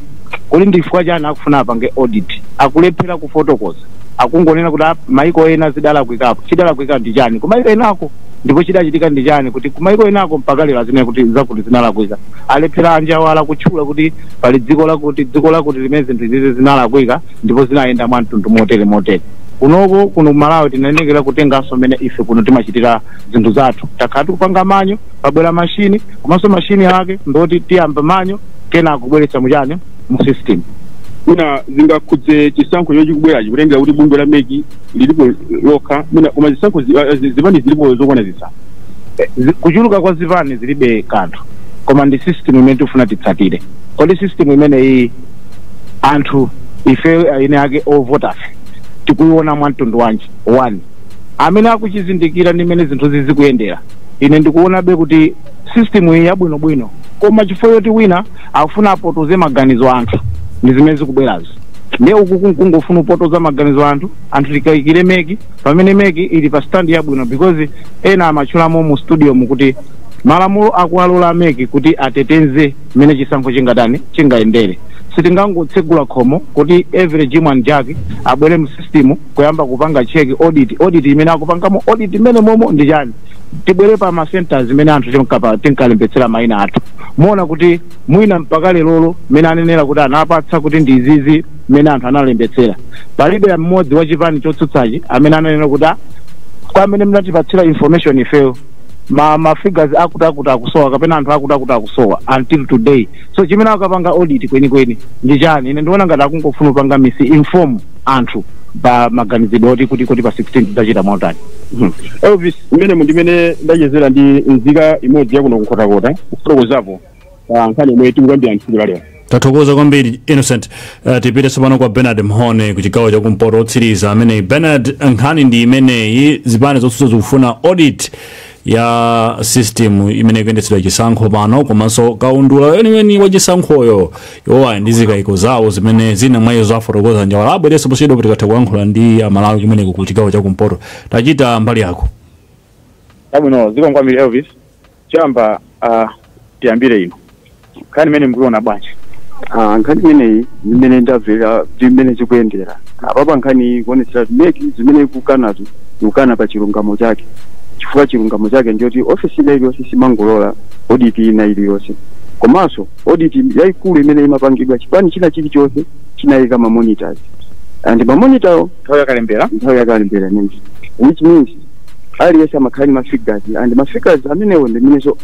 kuli ndi chifukwa chani akufuna apange audit, akulephera kufotokoza. Akungonena kuti maiko ena zidalakwikapo. Chidalakwika ndi chani kumaiko enako ndipo chidachitika ndi chani kuti kumaiko enako mpaka lero azinena kuti zakuti zinalakwika? Alephera anjawala kutchula kuti pali dziko lakuti, dziko lakuti limene zinthu izizi zinalakwika ndipo zinayenda mwa mtundu motere motere. Kunoko kuno Malawi tinanekera kutenganso mmene ife kuno timachitira zinthu zathu. Takhala tikupanga manual, pabwera mashini, komanso mashini ake ndoti tiyamba manual, kena akubweretsa muchani, mu system. Mwina zingakhudze chisankho chomwe chikubwerachi, kutengera kuti bungwe la MEC lilipo lokha mwina, koma zisankho zipani zilipo zokwana 5. Kuchuluka kwa zipani zilibe kanthu, koma ndi system imene tifuna titsatire. Kodi system imeneyi anthu ife ine ake ovotafe tikuiona mwa mtundu wanji? One, amene akuchizindikira ndi mmene zinthu zizikuyendera, ine ndikuonabe kuti system iyi yabwinobwino, koma chifukwa choti wina akufuna apotoze maganizo anthu ndi zimene zikubwerazo. Ndiye uku kungofuna upotoza maganizo anthu, anthu tikayikire MEC pamene MEC ili pa stand yabwino, because ena amatchulamo mu studio mukuti malamulo akuwalola MEC kuti ateteze mmene chisankho chingatani, chingayendere. Sitingangotsegula khomo kuti every Jim and Jack abwere mu system kuyamba kupanga check, audit. Audit imene akupangamo audit imene momo ndi chani? Tibwere pa ma centers imene anthu tinkalembetsera mayina athu, muona kuti mwina mpaka lerolo mmene anenera kuti anapatsa kuti ndi izizi mmene anthu analembetsera, palibe mmodzi wa chipani chotsutsachi amene ananena kuti, "Ah, kwa amene mnatipatsira information ifeyo, ma figures akuti akuti akusowa kapena anthu akuti akuti akusowa," until today. So chimene akapanga audit kwenikweni ndi chani? Ine ndiona ngati akungofuna kupanga misinform anthu pa maganizidwe oti kuti pa 16 tidzachita motani. Elvis, mmene ndimene ndachezera ndi nzika imodzi yakuno kuNkhotakota kufotokozapo pa nkhani yomwe tikukambira tsiku la lero. Tathokoza kwambiri, Innocent. Tipite tsopano kwa Bernard Mhone ku chigawo chakumpoto otsiriza amene. Bernard, nkhani ndi imeneyi, zipani zotsutsa zikufuna audit. Ya system imene ikuyendetsedwa chisankho pano, komanso kaundula weniweni wa chisankhoyo, iwowa ndi zikayiko zawo zimene zina mwa izo afotokoza Njawala. Abwerenso posachedwa kuti tikatha kuyankhula ndi Amalawi kumeneko ku chigawo chakumpoto. Tachita mbali yako. Abwino, zikomo kwambiri, Elvis. Choyamba, tiyambire ino nkhani imene mukuiona bwanji? Ah, nkhani imeneyi, zimene ndamvera, zimene zikuyendera apapa, nkhani ikuonetsera MEC zimene ikukanazo, ikukana pa chilungamo chake, chifukwa chilungamo chake ndiyoti ofisi ina iliyonse simangolola audit ina iliyonse. Komanso audit yayikulu imene imapangidwa, chipani china chilichonse chinayika ma monitors, and ma monitor Nthawi yakalembera. Nthawi yakalembera imeneyi, which means aliyense amakhala ndi ma figures, and ma figures amenewo ndi imenenso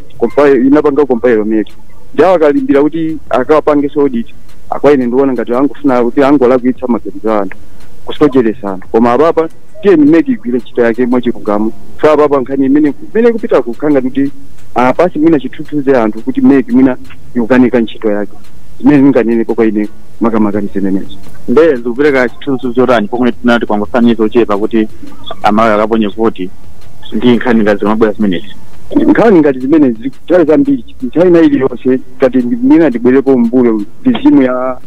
inapanga compile MEC. Jawo akalimbira kuti akawapangenso audit, akwa ine ndiona ngati angofuna kuti angolakwitsa maganizo a anthu, kusocheresa anthu. Koma apapa tiye MEC igwire ntchito yake mwachilungamo. So apapa nkhani imene ikupita kukhanga kuti apasi mwina chithunzi anthu kuti MEC mwina ikukanika ntchito yake. Zimene ndinganenepo kwa ine makamaka ndi zimenezo. Nde zikupereka chithunzi chotani, pomwe tinati kwangosaniza ochepa kuti Amalawi akaponye voti, ndi nkhani ngati zimabwera zimenezi? Nkhani ngati zimenezi, nthawi zambiri, nthawi ina iliyonse, ngati mwina ndibwerepo mbuyo, regime ya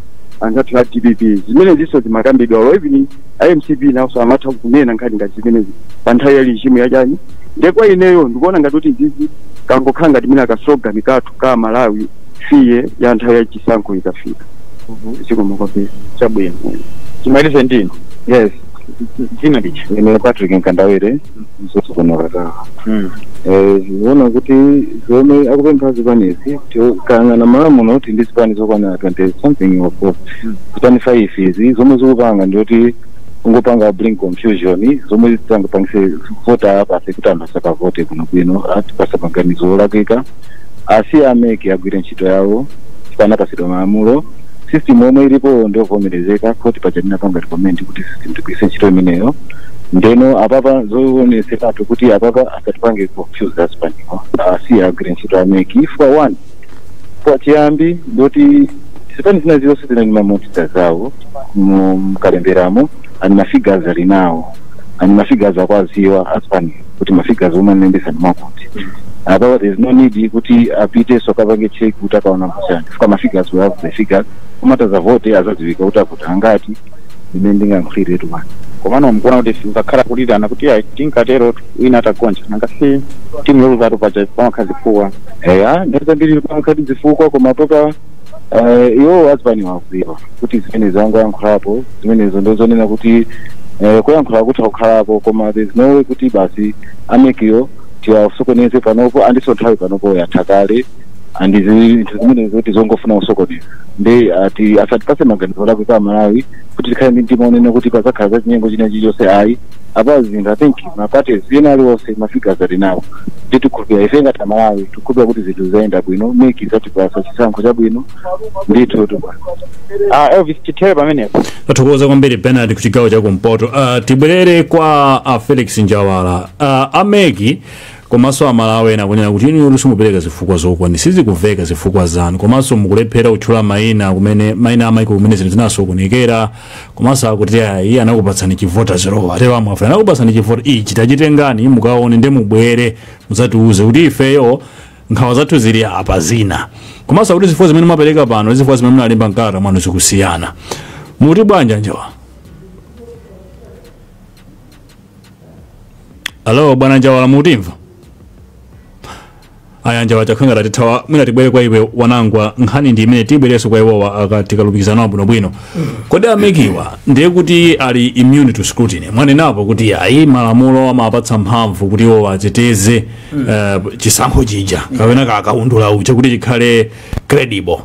anthu athu a DPP, zimene zinso zimakambidwa, or even iMCP nawonso amatha kunena nkhani ngati zimenezi pa nthawi ya regime yachani. Ndiye kwa ineyo ndikuona ngati kuti zizi kangokhala ngati mwina ka slogan kathu ka Malawi fiye ya nthawi ya chisankho ikafika. Zikomo kwambiri. Chabwino, chimalize ndino. Yes. Dzina licha? Ine Patrick Nkandawire, mzuzu kuno Katawa. Zikuona kuti zomwe akupempha zipanizi, kayang'ana malamulo kuti ndi zipani zokwana 20 something of course, zipani 5 izi zomwe zikupanga ndiyoti kungopanga bring confusion zomwe zitangapangise vota apase kuti anthu asakavote bwinobwino, atipasa maganizo olakwika. Asiye a MEC agwire ntchito yawo. Chipanapasidwa malamulo, system omwe ilipo ndiovomerezeka. Khoti paja linapanga recommend kuti system tigwiritse ntchito imeneyo. Ndeno apapa zooneseratu kuti apapa asatipange confuse azipaniwa, asiye agwire ntchito a MEC. For one, kwa chiyambi ndoti zipani zina zilonse zili ndi ma monitor zawo mkalemberamo, ani ma figures ali nawo, ani ma figures akwaziwa azipani kuti ma figures omwe analembesa ndi mwakuti. Apapa there is no need kuti apite sokapange check kuti akaona mchani, fika ma figures, we have the figures. Umataza vote azadziwika kuti avota angati. Imene ndingayankhulire pano. Komano mukuona kuti sizakhala kulirana kuti ayi, tinkatero, wina atagonja? Nanga si timu yoluzatu paja pamakhala zifukwa? Eya, nthawi zambiri pamakhala zifukwa, koma papa iwo azipani wakuziwa kuti zimene zangoyankhulapo zimenezo ndozonena kuti kuyankhula kutha kukhalapo, koma there is no way kuti basi a MECyo tiwasokoneze panopo. Andiso nthawi panopo yatha kale, andi zinthu zimenezo kuti zongofuna kusokoneza. Ndi ati asatipase maganizo olakwika Malawi kuti tikhale ndi mtima onena kuti pazakhala za chinyengo china chilichonse. Ayi, apa zinthu, I think ma parties ena aliwonse ma figures ali nawo. Ndi tikhulupirira ife ngati Amalawi, tikhulupirira kuti zinthu zayenda bwino, MEC zatipasa chisankho chabwino ndithu tu. Ah, Elvis, tithere pamenepo. Tathokoza kwambiri, Bernard, ku chigawo chakumpoto. Tibwerere kwa Felix Njawala. A MEC komanso Amalawi ena akunena kuti inu simupereka zifukwa zokwana, sizikumveka zifukwa zanu, komanso mukulephera kutchula mayina kumene mayina amaiko kumene zinthu zinasokonekera. Komanso akuti ayi, anakupatsani chi voters roll, atero amwafe, anakupatsani chi voter ichi, tachitengani mukaone, ndi mubwere mudzatiuze kuti ifeyo nkhawa zathu zili apa zina. Komanso akuti zifukwa zimene mumapereka pano, zifukwa zimene munalemba mkalata mwanu zikusiyana. Muti bwanja, Njawa? Alo, bwana Njawala, mutimva? Aya, Njawala chakhanga tatithawa. Mwina tibwere kwa iwe, Wanangwa. Nkhani ndi imene tibwerenso kwa iwowa akati nawo bwinobwino. Kodi a MECwa ndiye kuti ali immune to scrutiny? Mwanenapo kuti ayi, malamulo amapatsa mphamvu kuti iwowa ateteze chisankho chija kapena kakaundula uja kuti chikhale credible,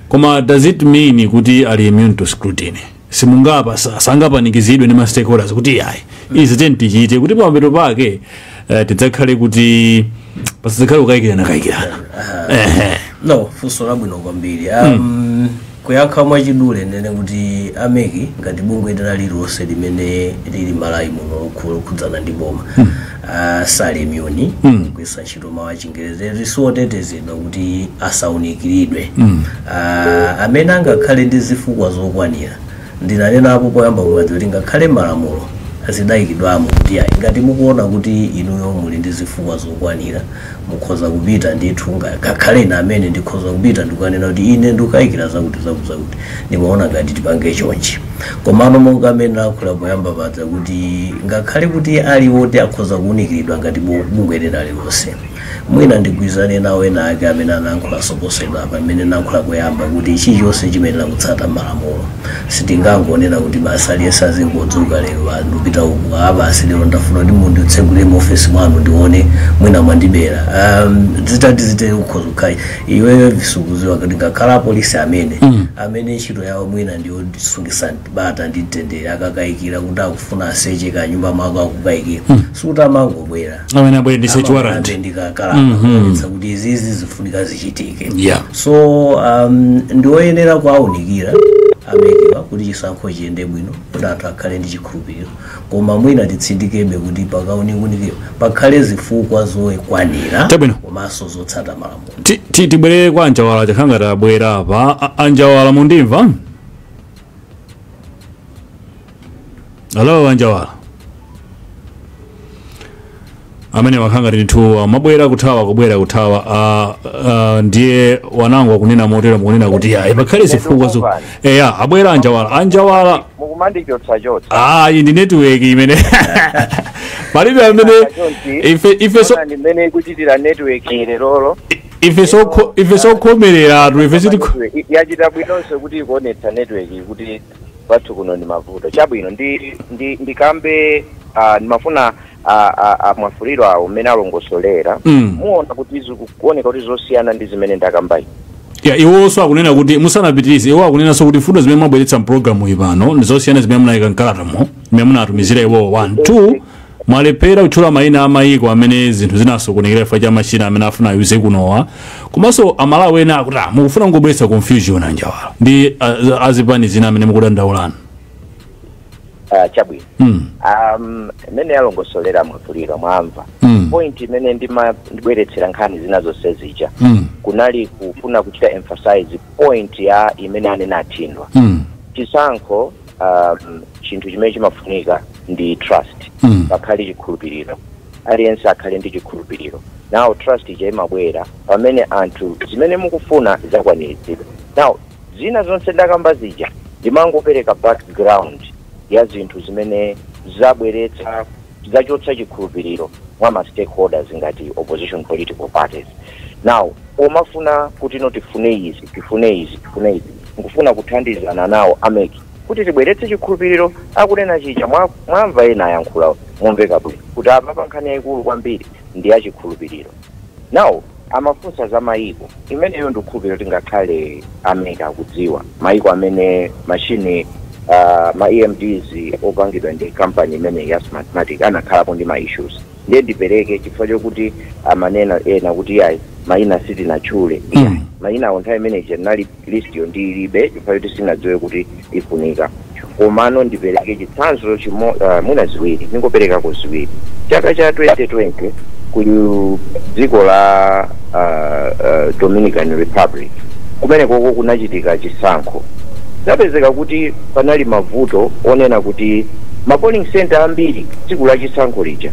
koma does it mean kuti ali immune to scrutiny? Simungapa sangapanikizidwe ndi ma stakeholders kuti ayi, izi tiyeni tichite kuti pamapeto pake tidzakhale kuti pasadzakhale kukayikirana kayikirana? Ehe. No, funso labwino kwambiri. Kuyankha mwachidule, nene kuti a MEC ngati bungwe lina lililonse limene lili Malawi muno lokhudzana ndi boma, sali immune. Kugwiritsa ntchito mawu achingerezi, siotetezedwa kuti asaunikiridwe. Amene angakhale ndi zifukwa zokwanira, ndinanenapo poyamba kumwadzi kuti ngakhale malamulo Zidayikidwamo kuti ayi, ngati mukuona kuti inuyo muli ndi zifukwa zokwanira, mukhoza kupita ndithu. Ngakhale ine amene ndikhoza kupita ndikukanena kuti ine ndikukayikira zakuti zakuti zakuti, ndimaona ngati tipange chonchi. Komano monga amene nalankhula poyamba paja kuti ngakhale kuti ali woti akhoza kuwunikiridwa ngati bungwe lina lilonse, mwina ndigwirizane nawo ena ake amene anayankhula soposedwa apa, amene nayankhula poyamba kuti chilichonse chimayenera kutsata malamulo. Sitingangonena kuti basi aliyense azingodzuka lero ndupita uku, basi lero ndafuna kuti munditsegule mu ofesi mwanu ndione mwina mwandibera. Zitati zitere kukhoza kukhala iweyo visukuziwa kuti ngakhala apolisi amene amene ntchito yawo mwina ndiyosungisa bata ndi mtendere, akakayikira kuti akufuna aseche kanyumba mwako, akukayikira, sikuti amangobwera. Amene abwere ndi search warrant. Ndikakalata kuonetsa kuti izizi zifunika zichitike. So ndioyenera kuawunikira a MEC wa kuti chisankho chiyende bwino, kuti anthu akhale ndi chikhulupiriro. Koma mwina titsindikebe kuti pakaunikunike pakhale zifukwa zokwanira komanso zotsata malamulo. Tibwerere kwa Anjawala, chakhanga tabwera apa. Anjawala, mundimva? Hello, Anjawala. Amene wakhanga ndithu mabwera kuthawa, kubwera kuthawa. Ndiye wanango akunena motero, mukunena kuti ayi, pakhale zifukwa zo eya. Abwera Anjawala, Anjawala. Mukumandichotsa chotsa. Ayi, ndi network imene palibe amene ife so ndimene ikuchitira network lerolo. Ife sokhomereratu, ife siti. Yachita bwinonso kuti ikuonetsa network kuti kwathu kuno ndi mavuto. Chabwino, ndi ndikambe, ndimafuna mwafuliro awo mmene alongosolera, muona kuti zikuoneka kuti zosiyana ndi zimene ndakambayi. Ya, iwonso akunena kuti, musanapitirize, iwo akunenanso kuti mfundo zimene mwabweretsa mpulogalamu iyi pano ndi zosiyana zimene munayika mkalatamo zimene munatumizira iwowo. 1, 2, mwalephera kutchula mayina a mayiko amene zinthu zinasokonekera chifukwa cha machina amene afuna ayuze kunowa. Komanso Amalawi ena akuti mukufuna kungobweretsa confusion, Anjawala, ndi azipani zina amene mukudandaulana. Chabwino. Imene alongosolera Mwafuliro, mwamva point imene ndibweretsera nkhani zina zonse zija kunali kufuna kuchita emphasize point ya imene anena athindwa. Chisankho, chinthu chimene chimafunika ndi trust. Pakhale chikhulupiriro, aliyense akhale ndi chikhulupiriro. Now trust ija imabwera pamene anthu zimene mukufuna zakwaniritsidwa. Now zina zonse ndakamba zija ndimangopereka background ya zinthu zimene zabweretsa, zachotsa chikhulupiriro mwa ma stakeholders ngati opposition political parties. Now omafuna kuti no, tifune izi, tifune izi, tifune izi, nkufuna kuthandizana nawo a MEC kuti tibweretse chikhulupiriro akunena chija. Mwamva ena ayankhula momveka bwino kuti apa pa nkhani yayikulu kwambiri ndi ya chikhulupiriro. Now amafunsa za mayiko, imeneyo ndikukhulupirira kuti ngakhale a MEC akudziwa mayiko amene machine, ma EMDs opangidwa ndi company imene ya Smartmatic anakhalapo ndi ma issues. Ndiye ndipereke chifukwa chokuti amanena ena kuti ayi, mayina sitinatchule. Mayina awo nthawi imeneyi nali list yo ndilibe chifukwa choti sinadziwe kuti ifunika. Komano ndipereke chitsanzo mwina ziwiri, ndingoperekako ziwiri. Chaka cha 2020 ku dziko la Dominican Republic, kumene koko kunachitika chisankho, zapezeka kuti panali mavuto onena kuti ma polling center ambiri tsiku la chisankho lija,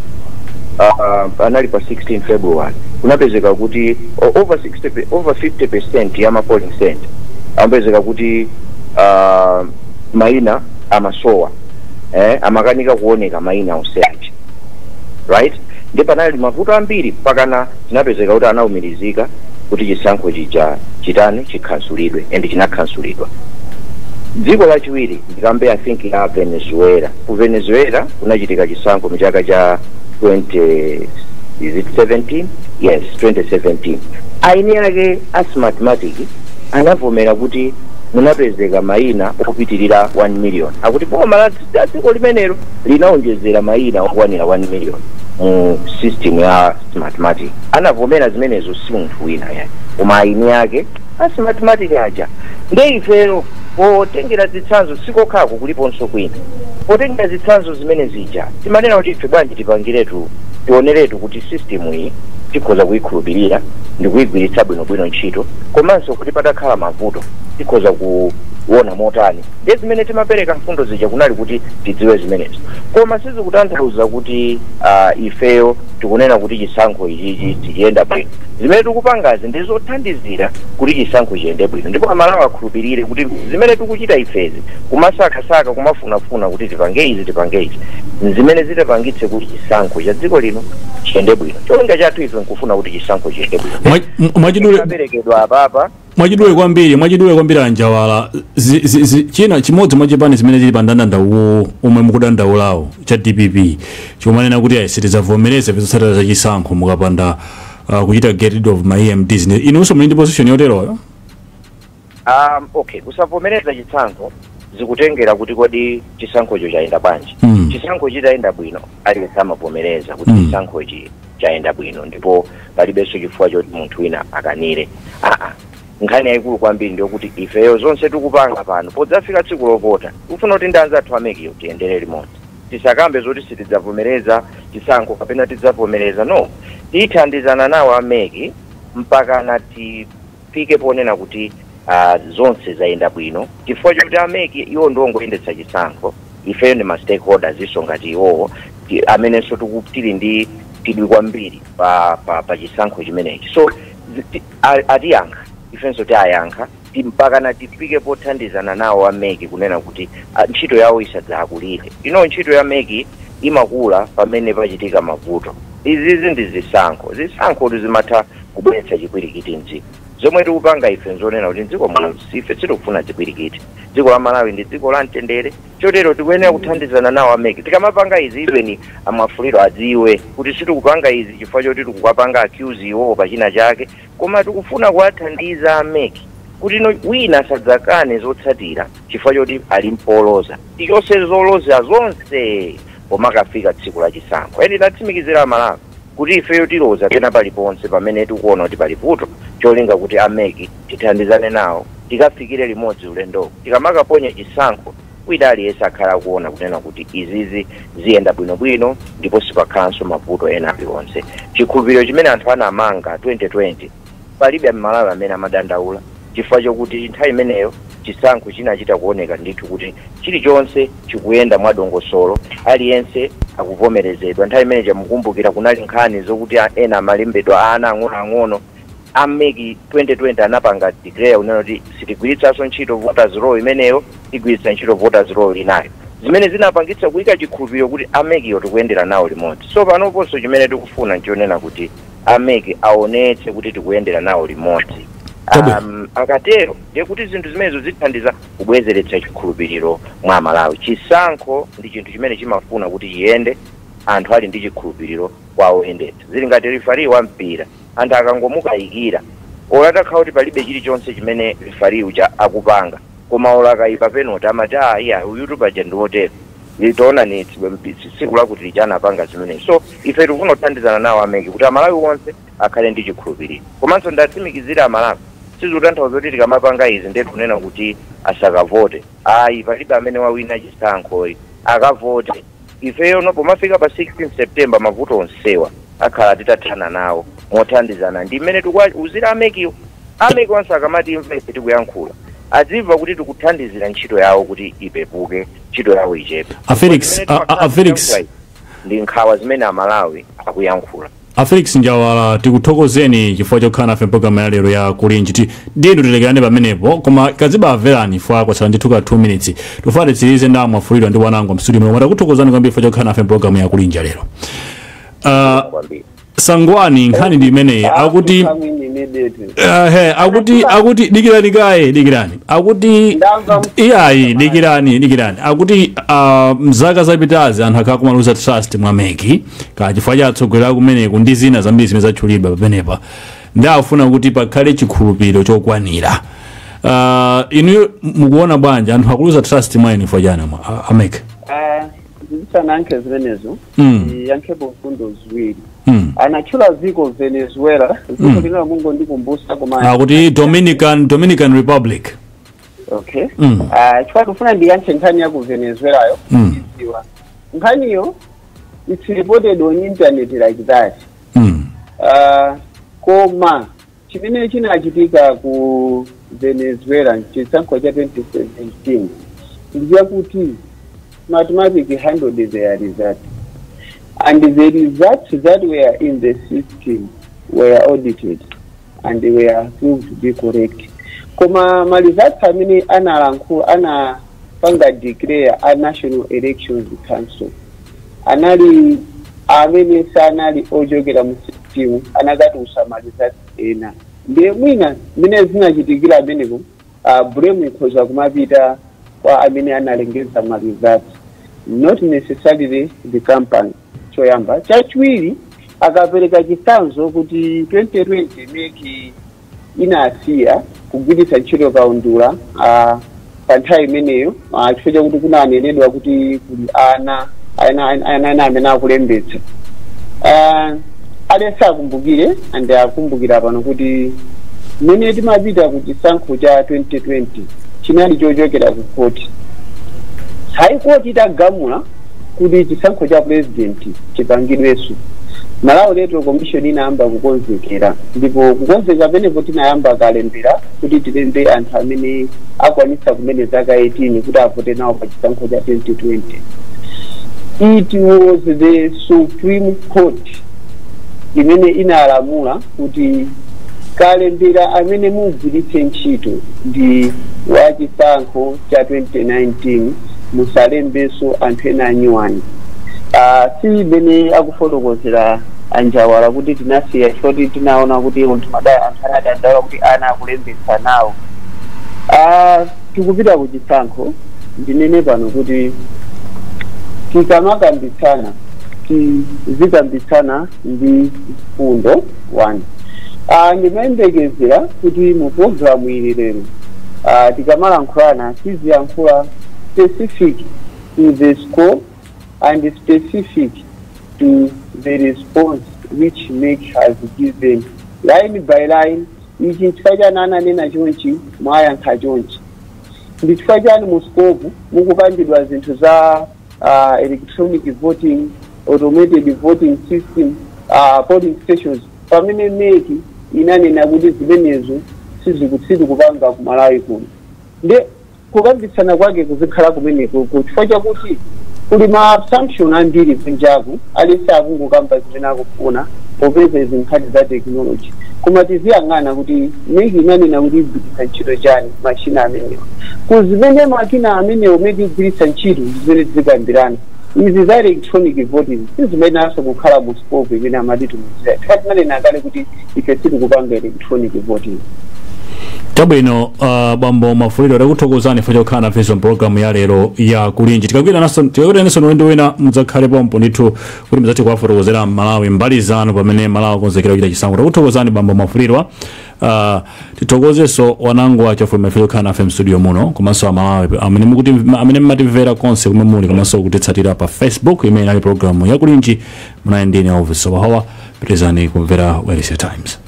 anali pa 16 February, kunapezeka kuti over 60 over 50% ya ma polling center amapezeka kuti mayina amasowa, amakanika kuoneka mayina onse aja, right? Ndi panali mavuto ambiri pakana zinapezeka kuti anawumirizika kuti chisankho chija chitani, chikhansulidwe, and chinakhansulidwa. Dziko lachiwiri ndikambe, I think, ya Venezuela. Ku Venezuela kunachitika chisankho mchaka cha 20, is it 17? Yes, 2017. Aini ake a Smartmatic anavomera kuti munapezeka mayina opitirira 1 million. Akuti boma la dziko limenelo linaonjezera mayina okwanira 1 million mu system ya Smartmatic. Anavomera zimenezo si munthu wina yani, koma aini ake a Smartmatic aja. Nde ifero potengera zitsanzo, sikokhako, kuliponso kwina, potengera zitsanzo zimene zija timanena kuti ife bwanji tipangiretu, tioneretu kuti system iyi tikhoza kuyikhulupirira ndi kuyigwiritsa bwinobwino ntchito, komanso kuti patakhala mavuto tikhoza ku Mukuona motani? Ndiye zimene timapereka mfundo zija kunali kuti tidziwe zimenezo, koma sizikutanthauza kuti ifeyo tikunena kuti chisankho ichichi tichiyenda bwino. Zimene tikupangazi ndi zothandizira kuti chisankho chiyende bwino, ndipo Amalawi akhulupirire kuti zimene tikuchita ifezi, kumasakasaka, kumafunafuna kuti tipange izi, tipange izi, zimene zitapangitse kuti chisankho cha dziko lino chiyende bwino. Cholinga chathu ife nkufuna kuti chisankho chiyende bwino. Mwachidule. Kaperekedwa apapa. Mwachidule kwambiri, mwachidule kwambiri, Anjawala, china chimodzi mwa chipani zimene chili pa ndandanda uwo omwe mukudandaulawo, cha DPP, chikumanena kuti ayi, sitidzavomereza zotsatira za chisankho mukapanda kuchita get rid of ma EMDs. Inunso muli ndi position yoteroyo? Okay, kusavomereza chisankho zikutengera kuti kodi chisankhocho chayenda bwanji. Chisankho chitayenda bwino, aliyense amavomereza kuti chisankhochi chayenda bwino ndipo palibenso chifukwa choti munthu wina akanire. Aa, nkhani yayikulu kwambiri ndiyokuti ifeyo zonse tikupanga pano, podzafika tsiku lovota, tikufuna kuti ndi anzathu a MECyo tiyendere limodzi. Tisakambe zoti sitidzavomereza chisankho kapena tidzavomereza. No, tithandizana nawo a MEC mpakana tifike ponena kuti zonse zayenda bwino, chifukwa chokuti a MEC iwo ndiwongoyendetsa chisankho, ifeyo ndi ma stakeholders iso ngati iwowo, amenenso tili ndi chidwi kwambiri pa chisankho chimenechi. So atiyankha, ifenso tiayankha, mpakana tifike pothandizana nawo a MEC kunena kuti ntchito yawo isadzakulire. Ino ntchito ya MEC imakula pamene pachitika mavuto. Izizi ndi zisankho, zisankho zimatha kubweretsa chipwirikiti mdziko. Zomwe tikupanga ife nzonena kuti mdziko muno ife sitikufuna chipwirikiti. Dziko la Malawi ndi dziko la mtendere, chotero tikuyenera kuthandizana nawo a MEC tikamapanga izi. Even amafuliro adziwe kuti sitikupanga izi chifukwa choti tikukapanga accuse iwowo pachina chake, koma tikufuna kuwathandiza a MEC kuti no wina asadzakane zotsatira chifukwa choti ali mpoloza. Tichonse zoloza zonse pomakafika tsiku la chisankho. Eni tatsimikizira Amalawi kuti ifeyo tiloza pena paliponse pamene tikuona kuti pali vuto, cholinga kuti a MEC tithandizane nawo, tikafikire limodzi ulendo. Tikamakaponya chisankho, wina aliyense akhala akuona kunena kuti izizi ziyenda bwinobwino ndipo sipakhalanso mavuto ena aliwonse. Chikhulupiriro chimene anthu anamanga 2020, palibe Mmalawi amene amadandaula, chifukwa chokuti nthawi imeneyo chisankho chinachita kuoneka ndithu kuti chilichonse chikuyenda mwadongosolo, aliyense akuvomerezedwa. Nthawi imene chamukumbukira kunali nkhani zokuti ena amalembedwa ana ang'onoang'ono. A MEC 2020 anapanga declare kunena kuti sitigwiritsanso ntchito voters roll imeneyo, tigwiritsa ntchito voters roll inayo, zimene zinapangitsa kuyika chikhulupiriro kuti a MECyo tikuyendera nawo limodzi. So panoponso chimene tikufuna nchonena kuti a MEC aonetse kuti tikuyendera nawo limodzi. Akatero ndiye kuti zinthu zimenezo zithandiza kubwezeretsa chikhulupiriro mwa Malawi. Chisankho ndi chinthu chimene chimafuna kuti chiyende anthu ali ndi chikhulupiriro kwa oyendetsa. Zili ngati referee wa mpira, anthu akangomukayikira, olo atakhala kuti palibe chilichonse chimene referee uja akupanga, koma olo akayipa penalty amati, "Ah, iya, uyutu paja ndi wotero, taona ni tsiku lakuti lija anapanga zimenezi." So ife tikufuna kuthandizana nawo a MEC kuti Amalawi onse akhale ndi chikhulupiriro. Komanso ndatsimikizira Amalawi, sizikutanthauza kuti tikamapanga izi ndiye kunena kuti asakavote, ayi. Palibe amene wawina chisankhoyi, akavote. Ifeyo no pomafika pa 16 September, mavuto onsewa akhala titathana nawo mothandizana ndi mmene tikuwauzira a MECwo. A MEC onse akamati imva ife tikuyankhula, adzimva kuti tikuthandizira ntchito yawo kuti ipepuke, ntchito yawo ichepe. A Felix, Zimene a Felix. ndi nkhawa zimene Amalawi akuyankhula. A Felix Njawala, tikuthokozeni chifukwa chokhala nafe mpulogalamu ya lero ya Kulinji. Ndinu tilekerane pamenepo, koma kaziba amverani ifwa kwatsala ndithu ka 2 minutes, tufuna titsirize ndi amwafulidwa ndi wanango mstudio muno. Takuthokozani kwambiri chifukwa chokhala nafe mpulogalamu ya Kulinji lero. Kwambiri. Sangwani, nkhani ndi imeneyi, akuti he, akuti dikirani kaye, dikirani, akuti Ndamva. Iyayi, dikirani, dikirani. Akuti mzaka zapitazi anthu akhala kumaluza trust mwa MEC ka chifukwa cha atsogoleri akumeneku ndi zina zambiri zimene zatchulidwa pamenepa, ndi afuna kuti pakhale chikhulupiriro chokwanira. Inu mukuona bwanji? Anthu akuluza trust mwa inu chifukwa chani a MEC? Zisanayankhe zimenezo, yankhepo mfundo ziwiri. Anatchula dziko Venezuela, dziko lina mungondikumbusa koma. Akuti Dominican Republic. Okay. Ah, chifukwa ndifuna ndiyankhe nkhani ya ku Venezuelayo. Idziwa nkhaniyo, it's reported on internet like that. Koma chimene chinachitika ku Venezuela chisankho cha 2017 ndichakuti Smartmatic handled their result, and the results that were in the system were audited and they were proved to be correct. Koma ma results amene analankhula, anapanga declare a National Elections Council, anali amene sanali ochokera mu system, anakatulutsa ma results ena. Ndiye mwina mmene zinachitikira amenepo, blame ikhoza kumapita kwa amene analengeza ma results, not necessarily the company. Choyamba. Chachiwiri, akapereka chitsanzo kuti 2020 MEC inasiya kugwiritsa ntchito kaundula pa nthawi imeneyo, chifukwa chakuti kunanenedwa kuti kuli ana amene akulembetsa. Aliyense akumbukire and akumbukira pano kuti mmene timapita ku chisankho cha 2020 chinali chochokera ku court. High Court itagamula kuti chisankho cha president chipangidwenso, Malawi Electoral Commission inayamba kukonzekera, ndipo kukonzeka penepo tinayamba kalembera kuti tilembe anthu amene akwanitsa kumene zaka 18 kuti avote nawo pa chisankho cha 2020. It was the Supreme Court imene inalamula kuti kalembera amene mugwiritse ntchito ndi wachisankho cha 2019, musalembenso anthu ena anyuwani. Si imene akufotokozera anjawala kuti tinasiya choti tinaona kuti timadaya anthu anadandaula kuti ana akulembetsa nawo. Tikupita ku chisankho. Ndinene pano kuti tikamakambitsana, tizikambitsana ndi mfundo. One, ndimayembekezera kuti mu programu ili lero, tikamalankhulana tiziyankhula specific to the scope and specific to the response which MEC has given, line by line. Ichi nchifukwa chani ananena chonchi, mwayankha chonchi? Ndi chifukwa chani mu scope mukupangidwa zinthu za electronic voting, automated voting system, polling stations, pamene MEC inanena kuti zimenezo sizikupanga ku Malawi kuno? Nde kukambitsana kwake kuzikhala kumeneko, chifukwa chakuti kuli ma assumption ambiri kunjaku. Aliyense akungokamba zimene akufuna popeza izi nkhani za technology, koma tiziyang'ana kuti MEC inanena kuti igwiritsa ntchito chani, machina amenewa. Ku zimene makina amenewo MEC igwiritsa ntchito, zimene tizikambirana. Izi za electronic voting sizimenenso kukhala mu scope imene amatitumizira, chifukwa tinanena kale kuti ife sitikupanga electronic voting. Chabwino, bambo Mafuliro, takuthokozani chifukwa chokhala nafenso mpulogalamu ya lero ya Kulinji. Tikakwirananso ulendo wina, mudzakhale pompo ndithu kuti mudzathe kuwafotokozera Malawi mbali zanu pamene Malawi akonzekera kuchita chisankho. Takuthokozani, bambo Mafulirwa. Tithokozenso wanangu achafulumira chifukwa chokhala nafe mstudio muno, komanso Amalawi amene mukuti amene mmatimvera konse kumwe muli, komanso kutitsatira pa Facebook. Imene inali programu ya Kulinji. Munali ndine Elvis Wahowa. Pitizani kumvera Welisia Times.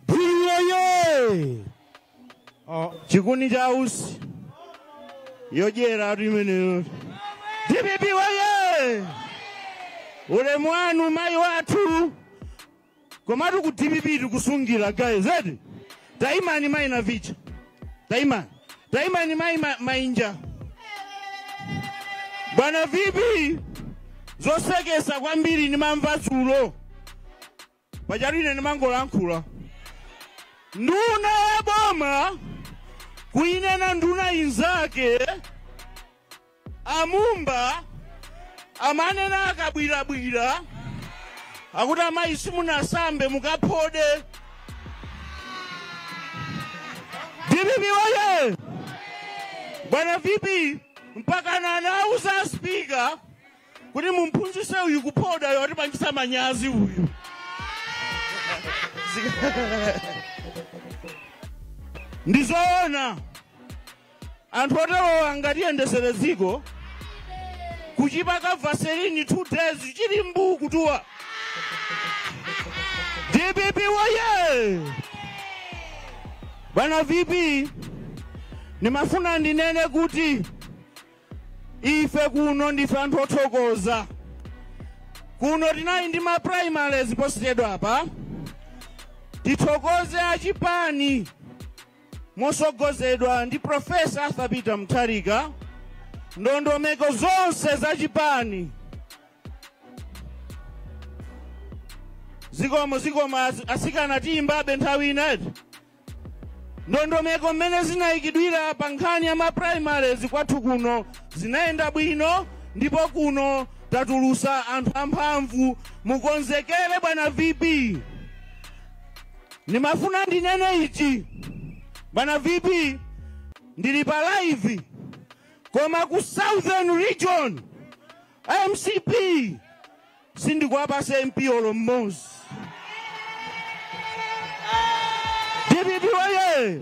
Iyoye chikuni cha usi yodyera atu imeneyo. DPP waye! Ulemu wanu, mayi wathu. Komatu ku DPP tikusungira, guys, edi. Taimani, mayi Navicha, taimani, taimani, mayi Mainja. Bwana VP, zosekesa kwambiri ndimamva dzulo pachatu. Ine ndimangolankhula nduna ya boma kuinena nduna inzake amumba amanena akabwirabwira akuti, "Amayi, simunasambe, mukaphode." DPP waye! Bwana VP, mpaka anauza spika kuti mumphunzitse uyu kuphoda, yo atipangisa manyazi uyu. Ndizoona anthu oterowa angatiyendesere dziko? Kuchipaka Vaseline 2 days chili mbuku kutuwa. DPP woye! Bwana VP, nimafuna ndinene kuti ife kuno ndife anthu othokoza. Kuno tinali ndi ma primaries posachedwa apa. Tithokoze achipani. mosogozedwa ndi Professor Arthur Peter Mutharika, ndondomeko zonse za chipani zikomo zikomo asikana tiyimbabe nthawi inati ndondomeko mmene zinayikidwira pa nkhani ya ma primaries kwathu kuno zinayenda bwino, ndipo kuno tatulusa anthu amphamvu. Mukonzekere bwana VP. Nimafuna ndinene ichi bwana VP, ndili pa live, koma ku Southern Region MCP sindikuwapasa MP olo mmodzi. DPP oye!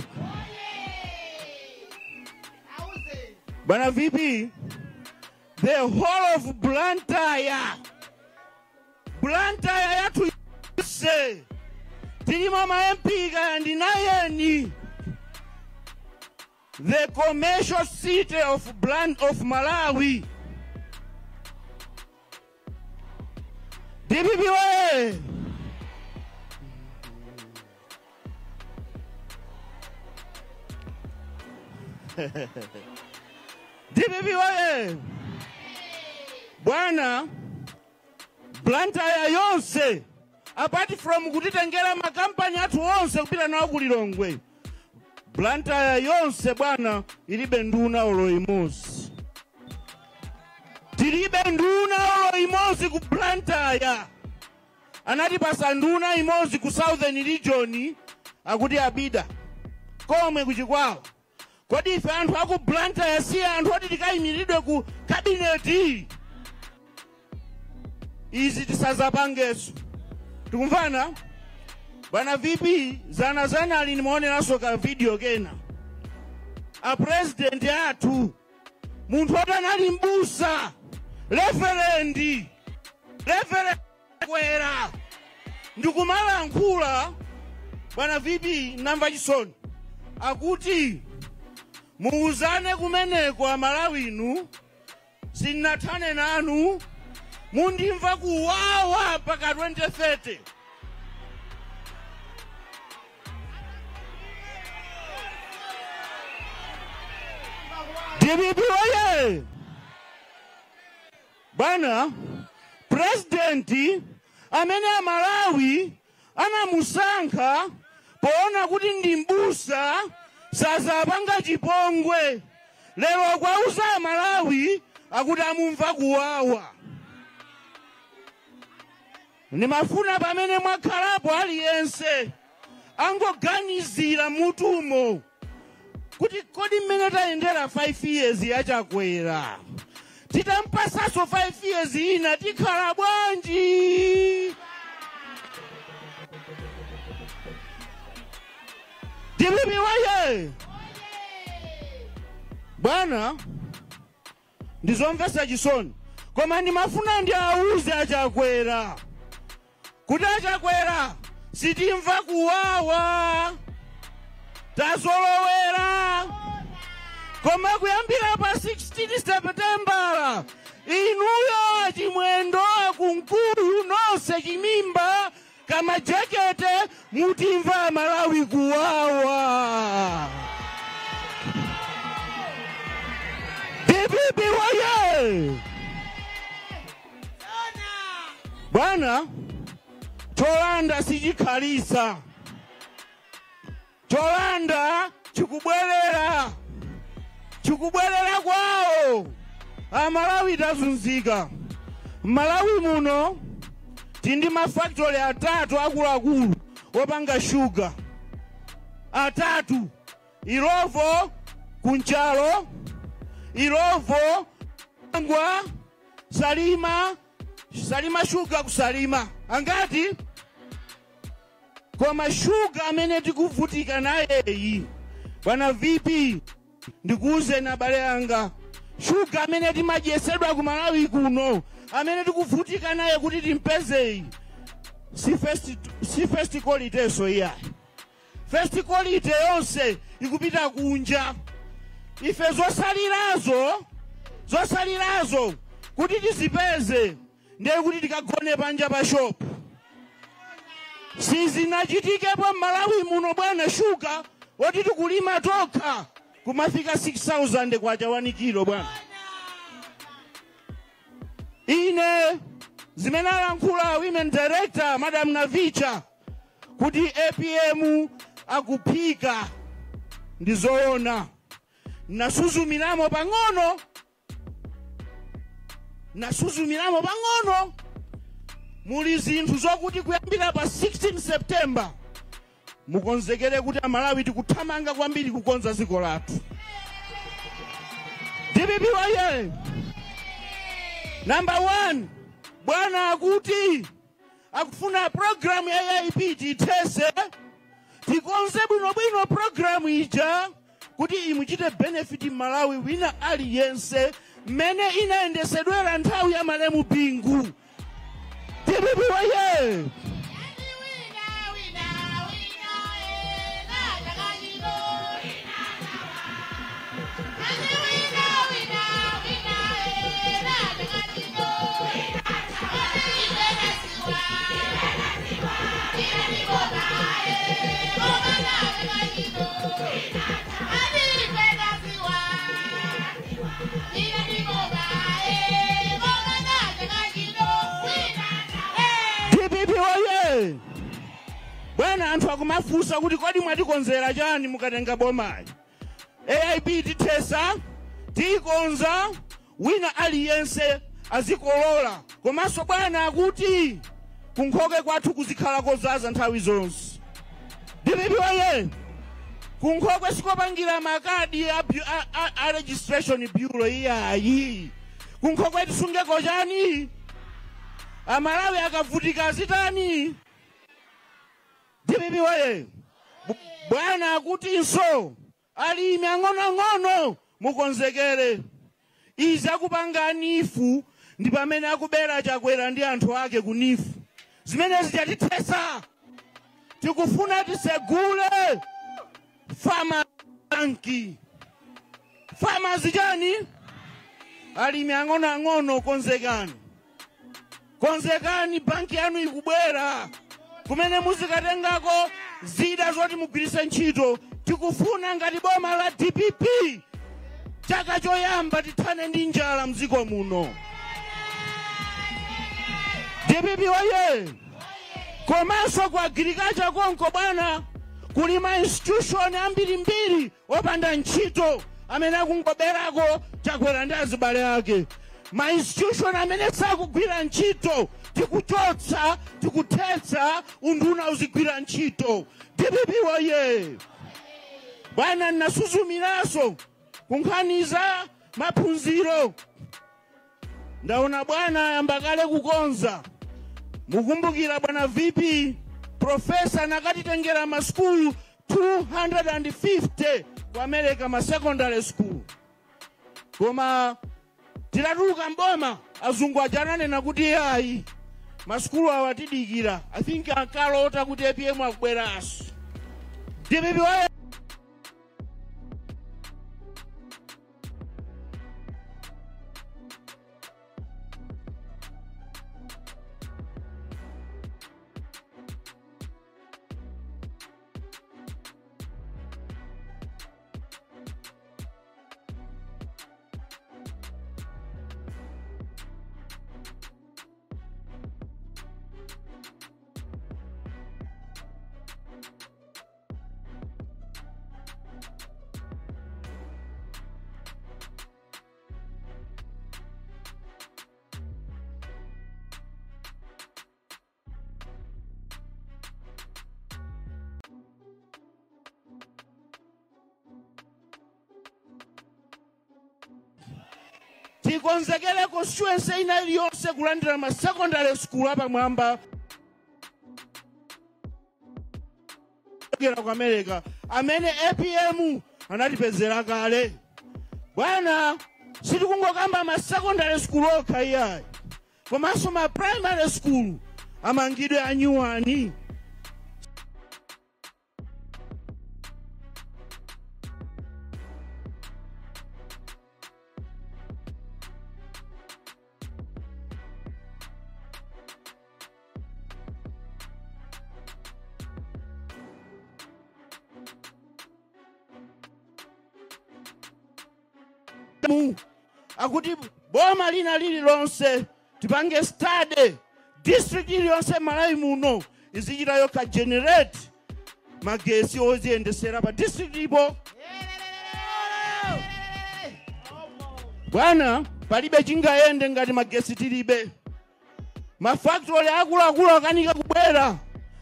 Bwana VP, the whole of Blantyre, Blantyre yathu yonse tilimo ma MP kaya ndi 9. The commercial city of of Malawi. DPP oye! DPP oye! Bwana, Blantyre yonse, apart from kutitengera makampani athu onse kupita nawo ku Lilongwe, Blantyre yonse bwana ilibe nduna olo imodzi. Tilibe nduna olo imodzi ku Blantyre. Anatipasa nduna imodzi ku Southern Region akuti abida komwe kuchikwawa. Kodi ife anthu aku Blantyre si anthu oti tikayimiridwe ku kabineti? Izi tisazapangeso. Tikumvana? Bwana VP, zana zana alinimuoneranso ka video kena. A president athu, munthu oti anali mbusa, reverend kwera, ndikumalankhula. Bwana VP, namva chisoni akuti muuzane kumeneko Amalawinu, sinathane nanu, mundimva kuwawa mpaka 2030. DPP oye! Bwana president amene Amalawi anamusankha poona kuti ndi mbusa sazapanga chipongwe, lero kwauza Amalawi akuti amumva kuwawa. Nimafuna pamene mwakhalapo aliyense angoganizira mutumo kuti kodi mmene tayendera 5 years yachakwera, titampasaso 5 years ina tikhala bwanji? DPP oye! Bwana, ndizomvetsa chisoni, koma ndimafuna ndi auze achakwera kuti achakwera sitimva kuwawa, tazolowera. Koma kuyambira pa 16 September inuyo achimwendo akunkuyu nonse chimimba kamajakete mutimva Malawi kuwawa. DPP oye! Bwana, cholanda sichikhalisa, cholanda chikubwerera, chikubwerera kwawo. Amalawi tazunzika. Malawi muno tindi mafactory atatu akuluakulu opanga shuga atatu: Ilovo kunchalo, Ilovo Ngwa, Salima, Salima shuga kusalima. Angati koma shuga amene tikuvutika naye. Bwana VP, ndikuuze na bale anga, shuga amene timajesedwa ku Malawi kuno, amene tikuvutika naye kuti timpezeyi, si first quality so iya. First quality yonse ikupita kunja. Ife zosalirazo kuti tizipeze ndiye kuti tikagone panja pa shop. Sizinachitikepo Malawi muno bwana, shuga woti tikulima tokha kumafika 6000 kwacha 1 kilo bwana. Ine zimene alankhula women director Madam Navicha kuti APM akuphika ndi zoona. Nasuzumiramo pang'ono, nasuzumiramo pang'ono. Muli zinthu zokuti kuyambira pa 16 September mukonzekere kuti Amalawi tikuthamanga kwambiri kukonza dziko lathu. DPP waye. Number 1, bwana akuti akufuna program ya AIP titese, tikonze bwinobwino program ija kuti imuchite benefit Malawi wina aliyense mmene inayendesedwera nthawi ya malemu Bingu. DPP waye. DPP oye! Bwana anthu akumafunsa kuti kodi mwatikonzera chani mukatenga bomayi? AIP tithesa, tikonza, wina aliyense azikolola. Komanso bwana akuti kunkhoke kwathu kuzikhala kozaza nthawi zonse. DPP oye! Kunkhokwe sikopangira makadi a registration bureau iyayi. Kunkhokwe tisungeko chani? Amalawi akavutika azitani? DPP oye! Bwana akutinso alimi ang'onoang'ono mukonzekere. Izi akupanga nifu ndi pamene akubera Chakwera ndi anthu ake ku nifu. Zimenezi chatithesa. Tikufuna tisegule farmer banki. Farmers chani? Alimi ang'onoang'ono konzekani. Konzekani, banki yanu ikubwera. Kumene muzikatengako zida zoti mugwiritse ntchito. Tikufuna ngati boma la DPP chaka choyamba tithane ndi njala mdziko muno. DPP oye! Komanso ku agriculture konko bwana kuli ma institution ambirimbiri opanda ntchito amene akungoberako Chakwera ndi azibale ake. Ma institution amene sakugwira ntchito tikuchotsa, tikuthetsa, unduna uzigwira ntchito. DPP oye! Bwana nasuzumiranso kunkhaniza maphunziro. Ndaona bwana ayamba kale kukonza. Mukumbukira bwana VP Professor nakatitengera masukulu 250 ku America, ma secondary school. Koma tilatuluka mboma azungu ajananena kuti ayi masukulu awa tidikira. I think ankalota kuti APM akubweranso. DPP oye! Tikonzekere constituency ina iliyonse kulandira ma secondary school apamwamba ku America amene APM anatipezera kale. Bwana sitikungokamba ma secondary school okha iyayi, komanso ma primary school amangidwe anyuwani. Mu akuti boma lina lililonse tipange study, district iliyonse Malawi muno izichita yokha generate magesi oziyendesera pa district ipo. Bwana, palibe chingayende ngati magesi tilibe. Mafactory akuluakulu akanika kubwera.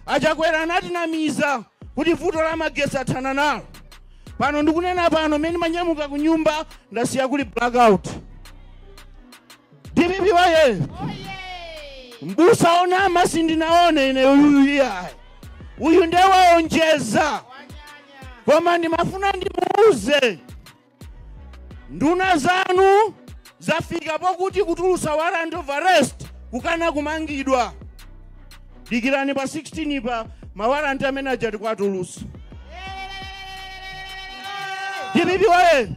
Achakwera anatinamiza kuti vuto la magesi athana nalo. Pano ndikunena pano mene manyamuka ku nyumba ndasiya kuli blackout. DPP waye. Mbusa onama sindinaone ine uyu iyayi. Uyu ndewaonjeza. Koma ndimafuna ndimuuze. Nduna zanu zafika pokuti kutulusa warrant of arrest kukana kumangidwa. Dikirani pa 16 pa mawaranti amene aja tikwatulusa. DPP waye.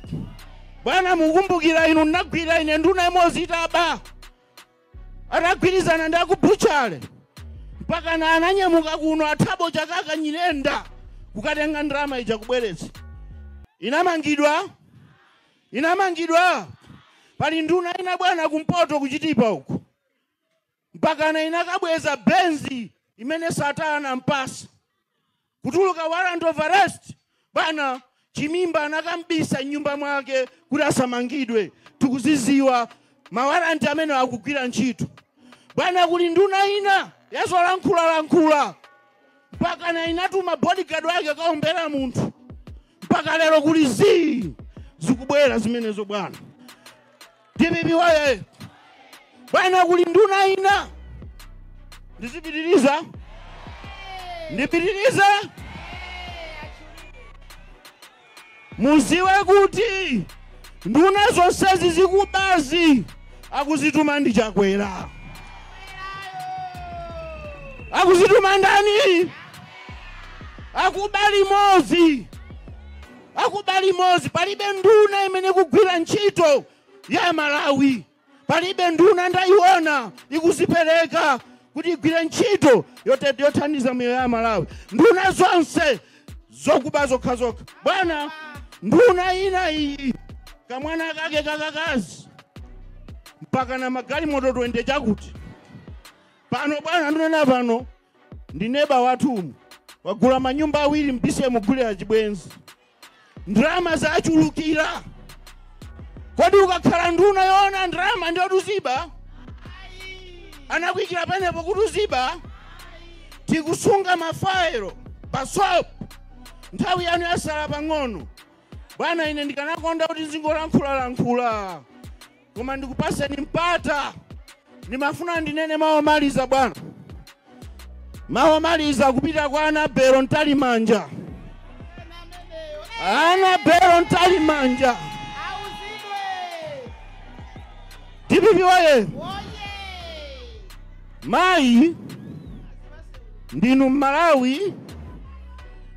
Bwana mukumbukira inu ndinagwira ine nduna imodzi itaba. Atagwirizana ndi akubuchale. Mpaka na ananyamuka kuno athabo chakaka nyilenda kukatenga ndalama ija kubweretsa. Inamangidwa. Inamangidwa. Pali nduna ina bwana kumpoto kuchitipa uku. Mpaka na inakabweza benzi imene satana mpasa. Kutuluka warrant of arrest. Bwana chimimba anakambisa nyumba mwake kuti asamangidwe. Tukuziziwa mawaranti amene akugwira ntchito. Bwana kuli nduna ina yazolankhula. Mpaka na inatuma bodyguard wake kaombera munthu. Mpaka lero kuli zii zikubwera zimenezo bwana. DPP waye. Bwana kuli nduna ina. Ndizipitiriza. Ndipitiriza. Muziwe kuti nduna zonsezi zikubazi akuzituma ndi Chakwera. Akuzituma ndani? Akubali mozi. Akubali mozi. Palibe nduna imene kugwira ntchito ya Malawi. Palibe nduna ndayiona ikuzipereka kuti igwire ntchito yothandiza miyoyo ya Malawi. Nduna zonse zokuba zokhazokha. Bwana nduna ina iyi kamwana kake kakakazi mpaka na magalimoto 20 chakuti. Pano bwana ndunena pano ndineba wathu wagula manyumba awiri mbise mugulira chibwenzi. Ndrama zachulukira. Kodi ukakhala nduna yoona ndrama ndiyo tuziba? Anakuikira panepo kuti uziba? Tikusunga mafairo pasop nthawi yanu yasala pang'ono. Bwana ine ndikanakonda kuti nzingolankhula. Koma ndikupaseni mpata. Nimafuna ndinene mawu maliza bwana. Mawu maliza kupita kwa Annabel Mtalimanja. Annabel Mtalimanja. DPP waye. Mai ndinu Malawi,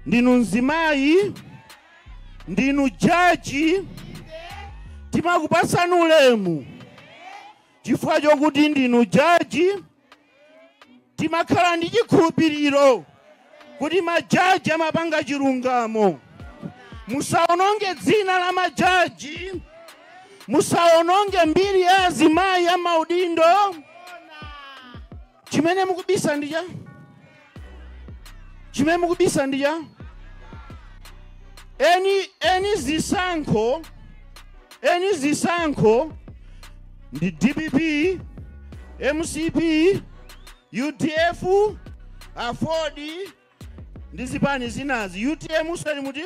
ndinu nzimayi, ndinu jaji, timakupasani ulemu. Chifukwa chokuti ndinu jaji, timakhala ndi chikhulupiriro kuti majaji amapanga chilungamo. Musaononge dzina la majaji, musaononge mbiri ya azimayi ya maudindo. Chimene mukubisa ndija? Chimene mukubisa ndija? Eni zisankho, eni zisankho ndi DPP, MCP, UDF, AFORD, ndi zipani zinazi. UTM usali muti?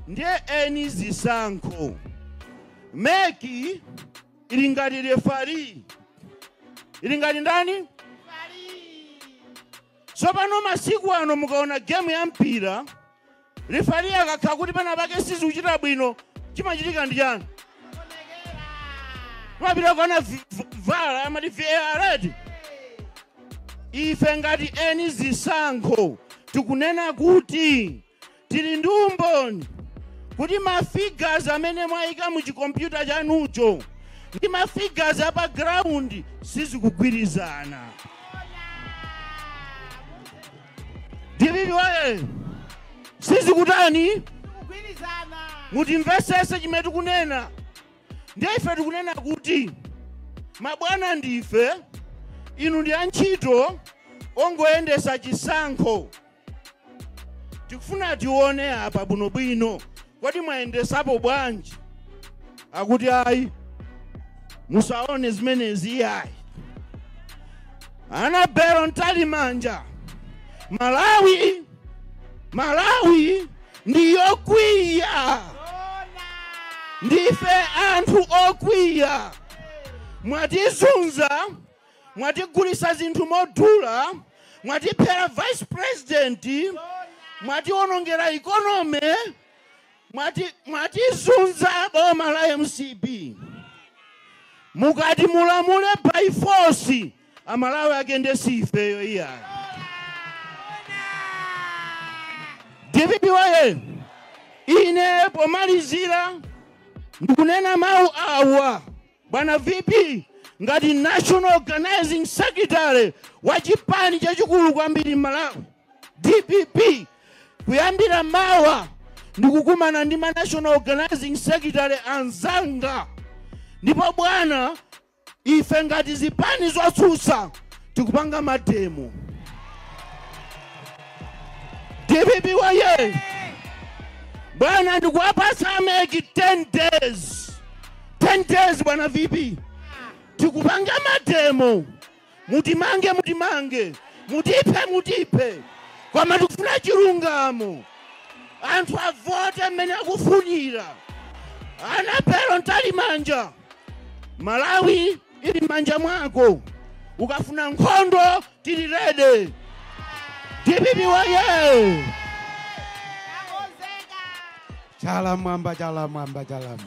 Ndiye eni zisankho. MEC ili ngati refari. Ili ngati ndani? Tsopano masiku ano mukaona game ya mpira, refari akakhala kuti pana pake sizikuchita bwino, chimachitika ndi chani? Mapita kuona VAR, amati VAR. Ife ngati eni zisankho tikunena kuti tili ndi umboni kuti mafigures amene mwayika mu chikompyuta chanucho ndi mafigures apa ground sizikugwirizana. DPP waye. Sizikutani? Mutimvesese chimene tikunena. Ndiye ife tikunena kuti mabwana ndife, inu ndi antchito ongoyendesa chisankho. Tikufuna tione apa bwinobwino, kodi mwayendesapo bwanji? Akuti ayi, musaone zimenezi ayi. Annabel Mtalimanja, Malawi, Malawi ndiyokwiya, ndife anthu okwiya. Mwatizunza, mwatigulisa zinthu modula, mwatiphera vice president, mwationongera economy, mwatizunza boma la MCP. Mukati mulamule by force, amalawi akende sifeyo iya. DPP waye, ine pomalizira ndikunena mawu awa. Bwana VP ngati National Organizing Secretary wa chipani chachikulu kwambiri Malawi DPP, kuyambira mawa ndikukumana ndi ma National Organizing Secretary anzanga. Ndipo bwana, ife ngati zipani zotsutsa tikupanga mademo. DPP waye, bwana ndikuwapasa MEC 10 days. 10 days bwana VP, tikupanga mademo. Mutimange, mutimange, mutiphe, mutiphe, koma tikufuna chilungamo. Anthu avote mmene akufunira. Annabel Mtalimanja, Malawi ili m'manja mwako. Ukafuna nkhondo tili ready. DPP waye. Chala mwamba, chala mwamba, chala mwamba.